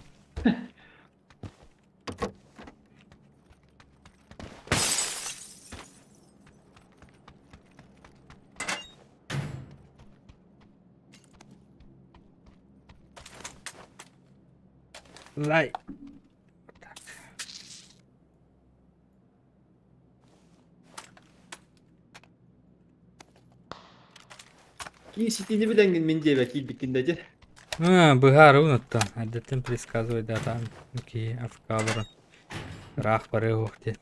Лай. Ки ситини билеңгин мен дебе кийбиккин де. А, быгар унутта. Әдеттен предсказывать да там. Ки афкалара. Рах бары ухте.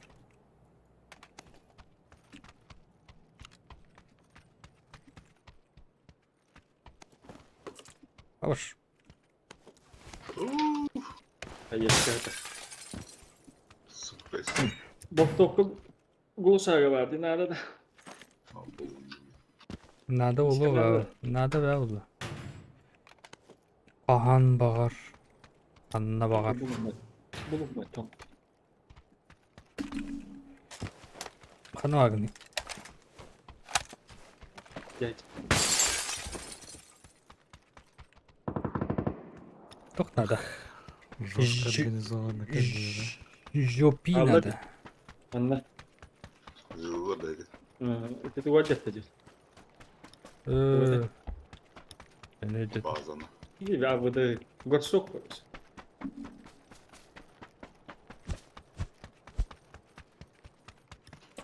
Хорош. Айешка. Супер. Боктокку гулшага бар, динарада. Надо улу, надо да улу. Ахан бағар. Анна бағар. Булунма, том. Хана агни. Дядь. Тох надо. Жестко организованно как бы, да? Жопи Алла надо. Анна. Жула dedi. Это ты дед. Не дед. Bazen. А вот горшок короче.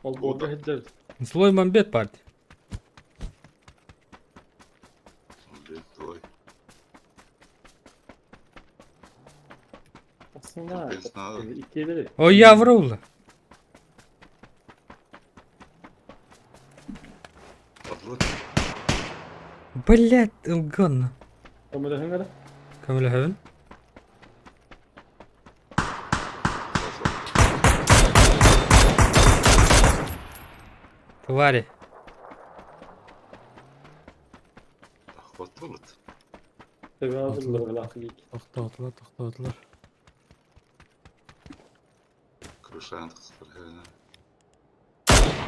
Ол болды хеджер. Злой мамбет парти. Ой. Aslında Надо. ikiye biri. О, я врула. Atla. Блять, ылгонно. Көмөлөһүң Көмөлөһөбүн. Твари. Atla. Тоқтатылар, тоқтатылар. Крышаны тықсытыр.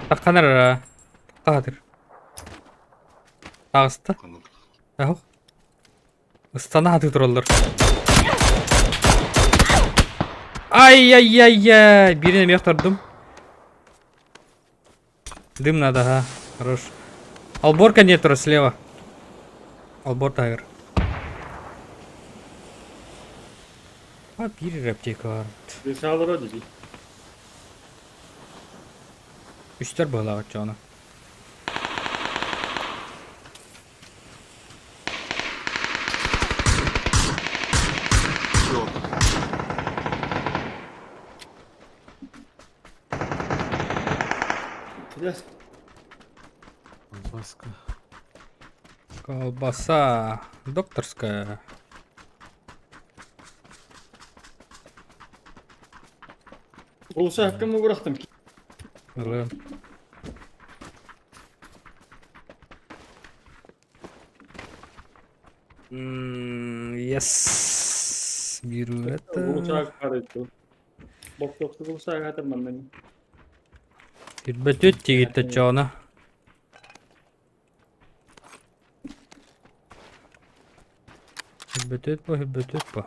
Таққанар. Таққатыр. Ағысты. Ах. Ыстана аты тураллар. Ай-яй-яй-яй. Бирине мех тұрдым. Дым надо, ага. Хорош. Алборка нет слева. Албор тайгер. А, бири аптека бар. Дешалар dedi. Үстер бағлағы чоны. Блядь. Колбаска. Колбаса докторская. Глушак кому бырахтым. Ылыам. Yes. Беру это. Глушак харытты. Бок-токты глушак атырман мен. Ирбөтүт тигитте чоона. Ирбөтүт по, ирбөтүт по.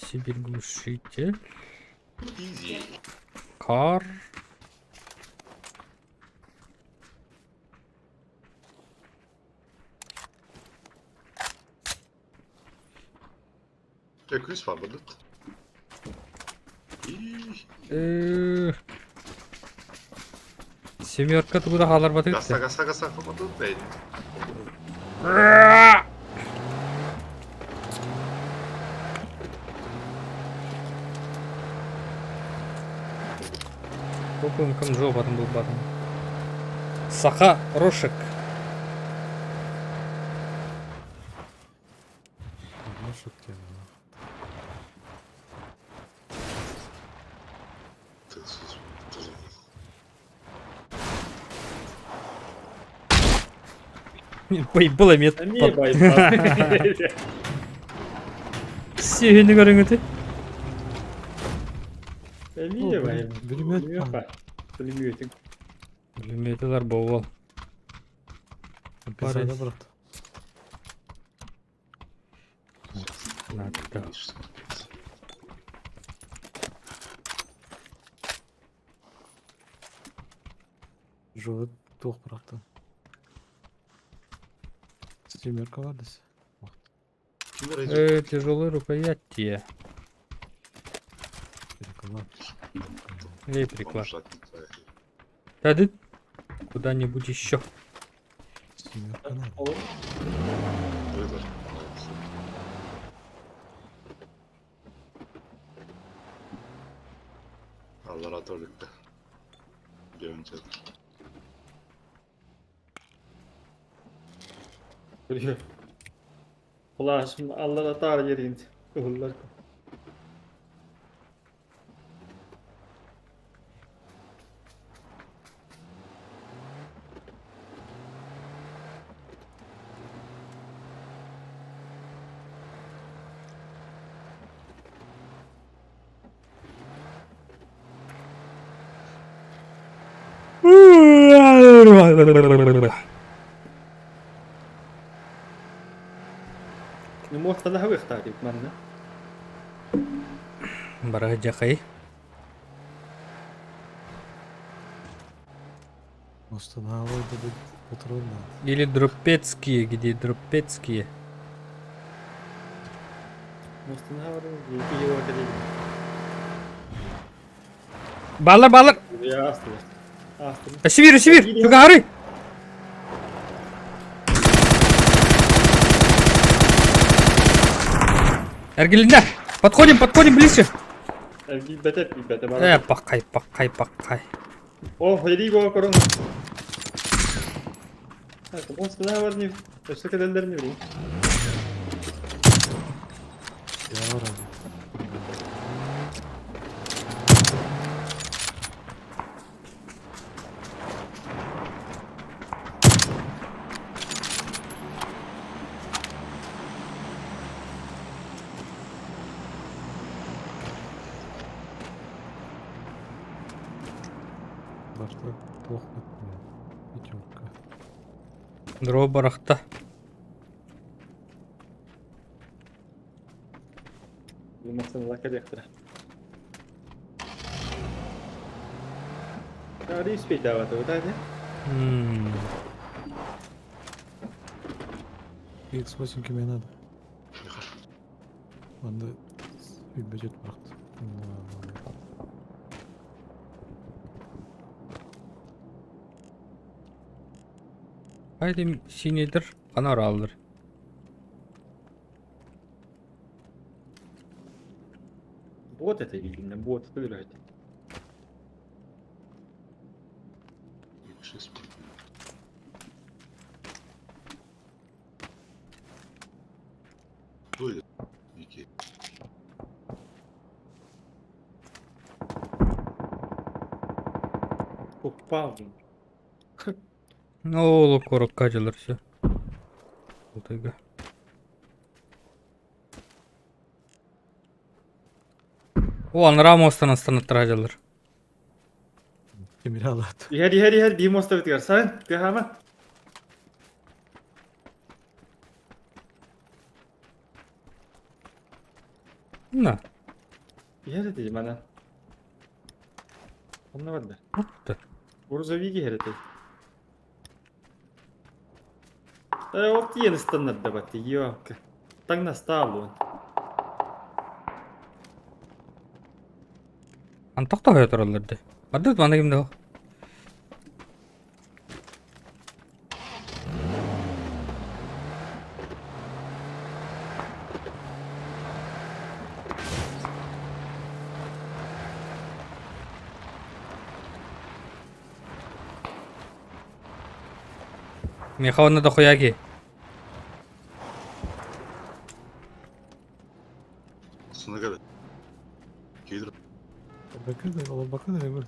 Сибирь глушитель. Easy. Кар. Öküz var burada. İyi. Семерка тугуда хааларбатык Gasa gasa gasa kapatıp beyni. Кукункам жопатын булбатын. Саха Рошек. Хорошо тема. Tılsız. Tılsız. Было мет. Эмиэ байбал. Сүйіні көріңіті. Эмиэ байбал. Пулемет бар. Пулеметик. Пулеметілер бол. Писайда бырақты. Надо. Жолы тоқ бырақты. Семерка бар десе. Kimler acaba? Тяжелый рукояти. Переклад. Эй, приклад. Тады куда-нибудь еще. Семерка надо. Laboratorlukta. Bir önce. Ulan Allah da yeriydi. Uğurlar. Муохтана хабыахтаах манна. Бара жакай. Устанавливай патрон надо. Или дропецкие, где дропецкие. Муостанавар екі Балар, балар. Я астылар. Астылар. Сибирь, Сибирь, Тугары. Эргелинде. Подходим, подходим ближе. Бәтеп, бәтеп. Пакай, пакай, пакай. О, иди го корон. Муостанавар не. Өссө кәдәлдер не билейм. Я вроде. Башта плохо пятерка. Дро барахта. Муостанавар кәдәктер. Ари успеть давать, вот да? М, X8 кеме надо. Онда бюджет бырақты. Haydi синедір, анар алдыр. Вот это видно, бот выбирать. Шесть. Кто это? Ники. Упал. Ол куоракка дьылар все. Алтайга. О, анараа муостан астанаттара дьылар. Тимир алат. Иһэр иһэр иһэр биир муостабытыгар сайын тыаһаама. На. Иһэр этий мана. Онно барда. Отто. Грузовик иһэр этий. Э, ол тиийэн ыстаннарда бatti, ёлка. Таҥнастаал Антах тоһойо тураллар дии. Бардыбыт манна ким да суох. Миэхэ уонна дохуя киһи. Aslında gel. Gelir. Bakın da bakın da bak.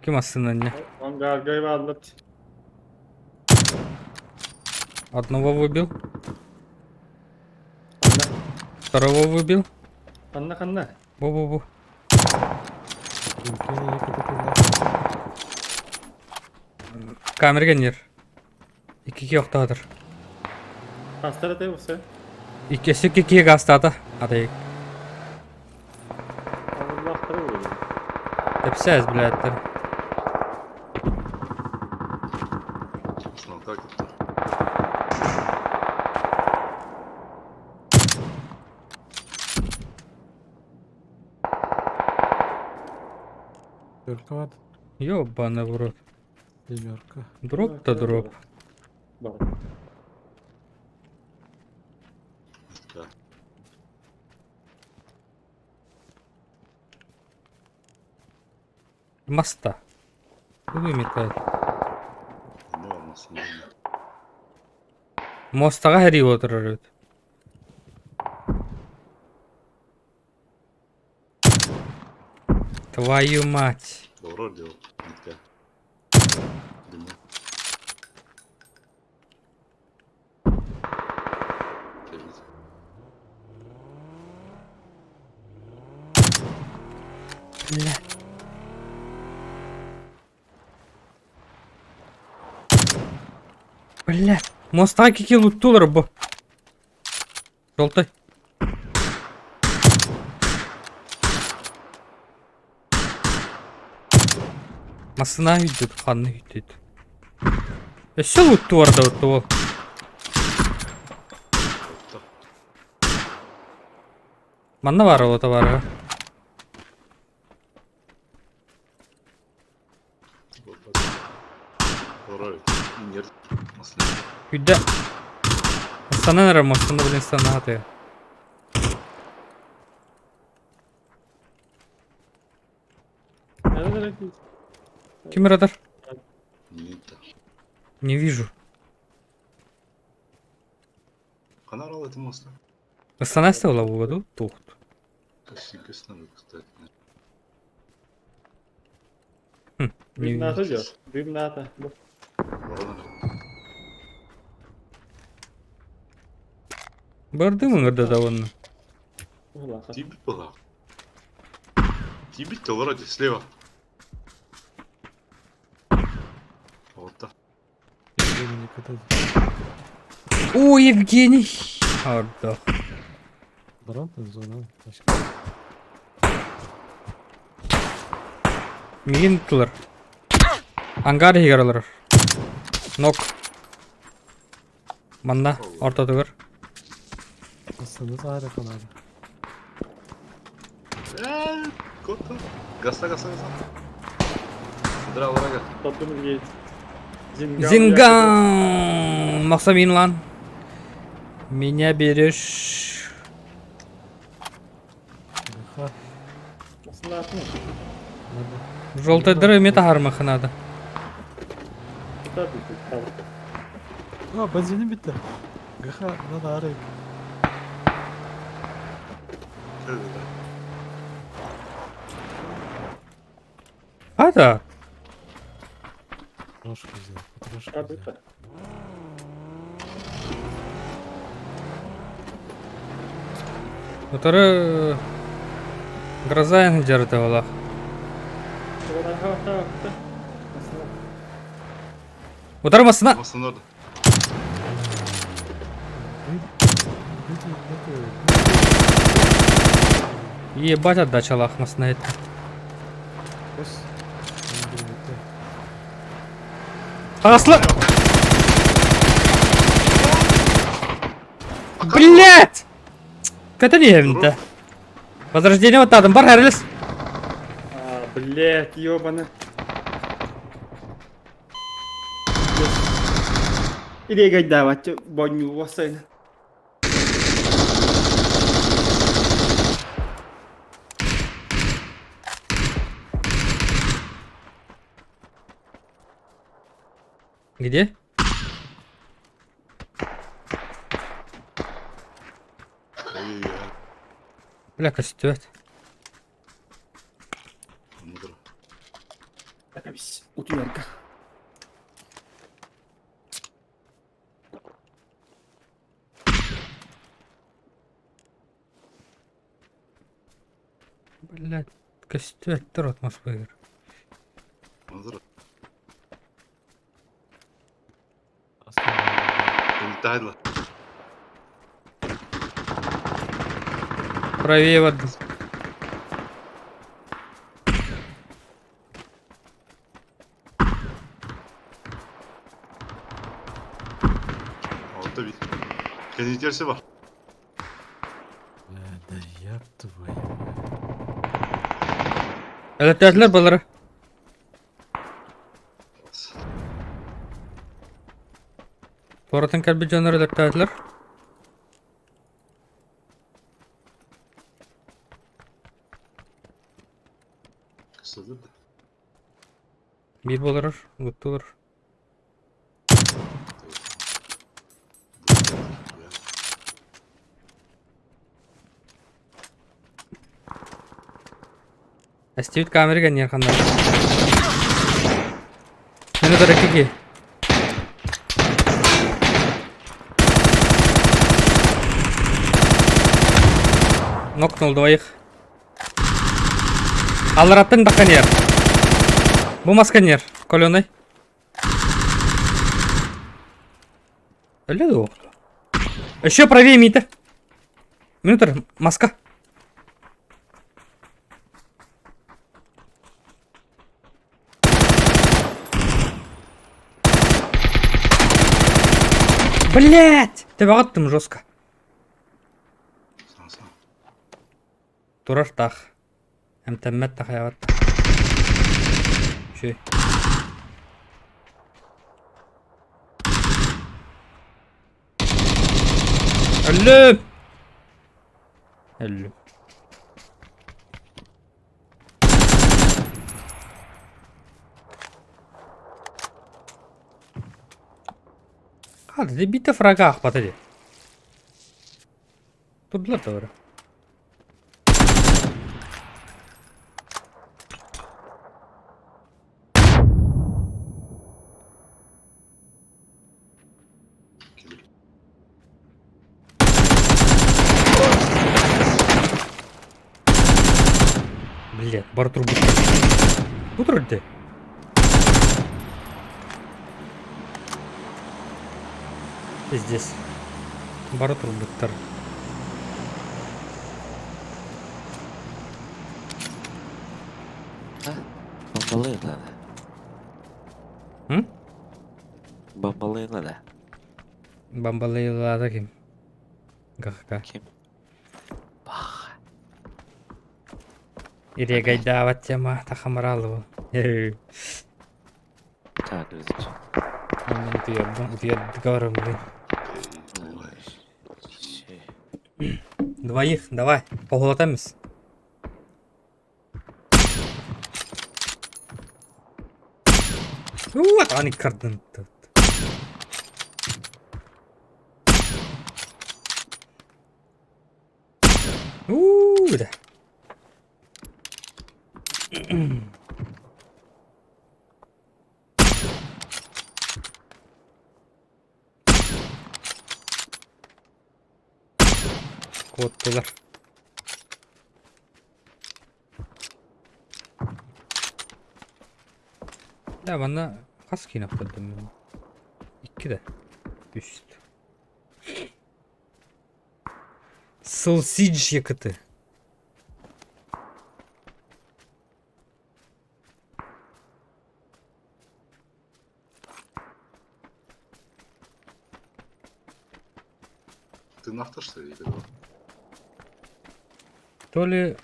Ким ассынанньа? Ангарга аллат. Одного выбил. Второго выбил. Ханна ханна. Бу-бу-бу. Камерга нер. Икки охтаатыр. Хастар этэй усе. Икки икки гастата. Атай. Аллахтары буолуо. Тэпсээс, блядь. Основка кытта. Семерка ват. Ёбаный в рот. Семерка. Дроп-то дроп. Бар. Да. Моста. Выметает. Ne olmasın? Мостаҕа хэрии отырар эбит. Твою мать. Doğru diyor. Nitke. Dinle. Temiz. Бля. Бля. Мостаҕа кики луттулар бу. Желтой. Массына үйдет, ханны үйдет. Өссө луттуар да ол. Orta. Манна бар ол бар. Doğru. Yer. Aslında. Үйдэ. Станан эрэ мостаны блин станааты. Ким радар? Nitke. Не вижу. Kanar al etim olsun. Станасты ола бугаду тухт. Сикесне кстати. Не Дымната вижу. дьэ. Дымната. Doğru. Бардым ыңырда да онны. Тибит была. Тибит вроде слева. Вот так. Евгений Никита. О, Евгений! Ардах. Баран зона. Мигин тылар. Ангар хигаралар. Нок. Манна ортотугар. Aslında саара канада. Кота. Гаса, гаса, гаса. Дра, врага. Топтумuz гей. Зинган. Зинган! Максамин лан. Меня берешь. Ха. Желтайдары эмиэ таһаарымыахха наада. А, бензиним bitti. ГХ, надо арык. Ата? Трошку взял, трошку взял. Утары гроза дьарыта буоллах. Утары массына! Masın orada. Ебать отдачалаах массына этэ. Аслы! Блять! Көтөн иһэбин Возрождение баттаатым бар Харлес. А, блядь, ёбана. Иди гайдавать, боню васайна. Где? Бля, көстүбэт. Утуярга. Блядь, көстүбэттэр от Москвы. Правее вот. Orada bir. Kendi içerisi var. Да еб твою. Өлөттөөтүлэр балары. Туоратын кэлбит дьоннор өлөттөөтүлэр. Биир буоларар, угуттулар. Эстибит камера гэнниэр ханна. Мені дөрөкки Нокнул двоих. Аллараттан баканер. Бу масканер. Коленый. Өлө дуо. Еще правее Мита. Минутер, маска. Блять! Ты багаттым жестко. Турар таах. Эмтэммэт да хайаабат да. Үчүгэй. Өллүм! Өллүм. Хата дии биирдэ фрага аахпата дии. Турдулар да бары. Блядь, бары турбуттар. Бу турар дии. Здесь. Бары турбуттар. Бомбалыылар. М? Бомбалыылар. Бомбалыылаата ким? ГХК. Ким? Бах. Ирегайдаабат тема тахамаралы бу. Так, өзүчө. Мен утуйардым, утуйардык блин. Двоих, давай, поголотамыз. Вот они кардын. Уу, да. Куоттулар. Да, манна хас киин охтордум? Икки да. Үс. Сылсидж якыты. Ты на что ли, или кто? То ли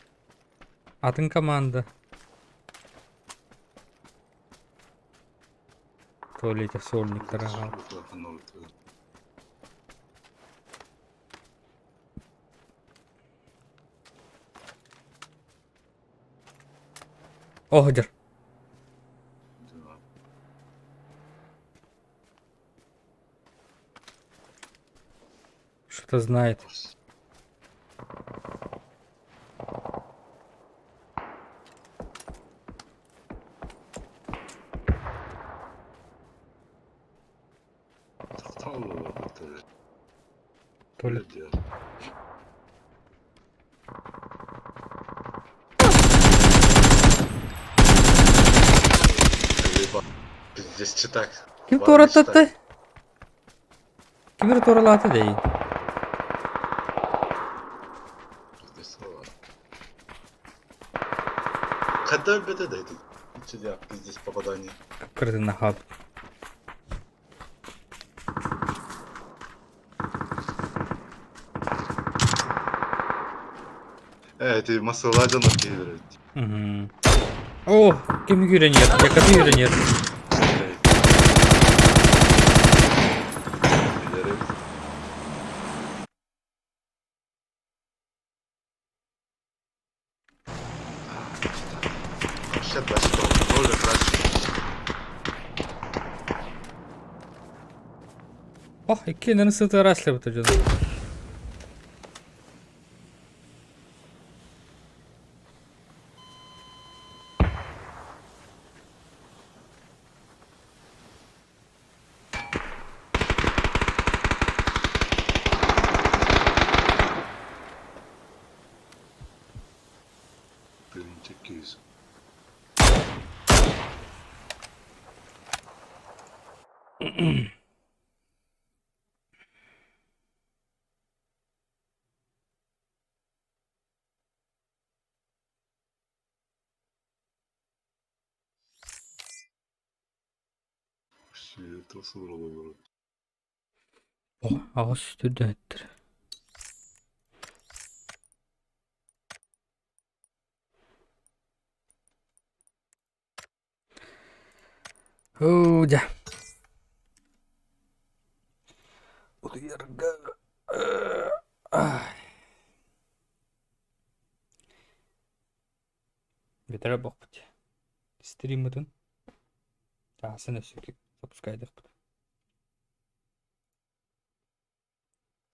атын команда. То ли этих сольниктар аҕал. О, дер. Что-то знает. То ли... Пиздец, читак. Ким туоратты? Ким туоралаата дей? Хотя бы это да, это пиздец попадание. Кырдына хап. Ты масыладан киирет. Угу. О, ким үйренер? Якаты үйренер. Ох, иккиэннэрин сытыара сылдьыбыта дьоно. Birinci 200. Аҕыс түрдэһиттэр. Оо, дьэ. Утуйарга Бүтэрэ буолбут. Стриммытын таасын өссө запускайдахпыт.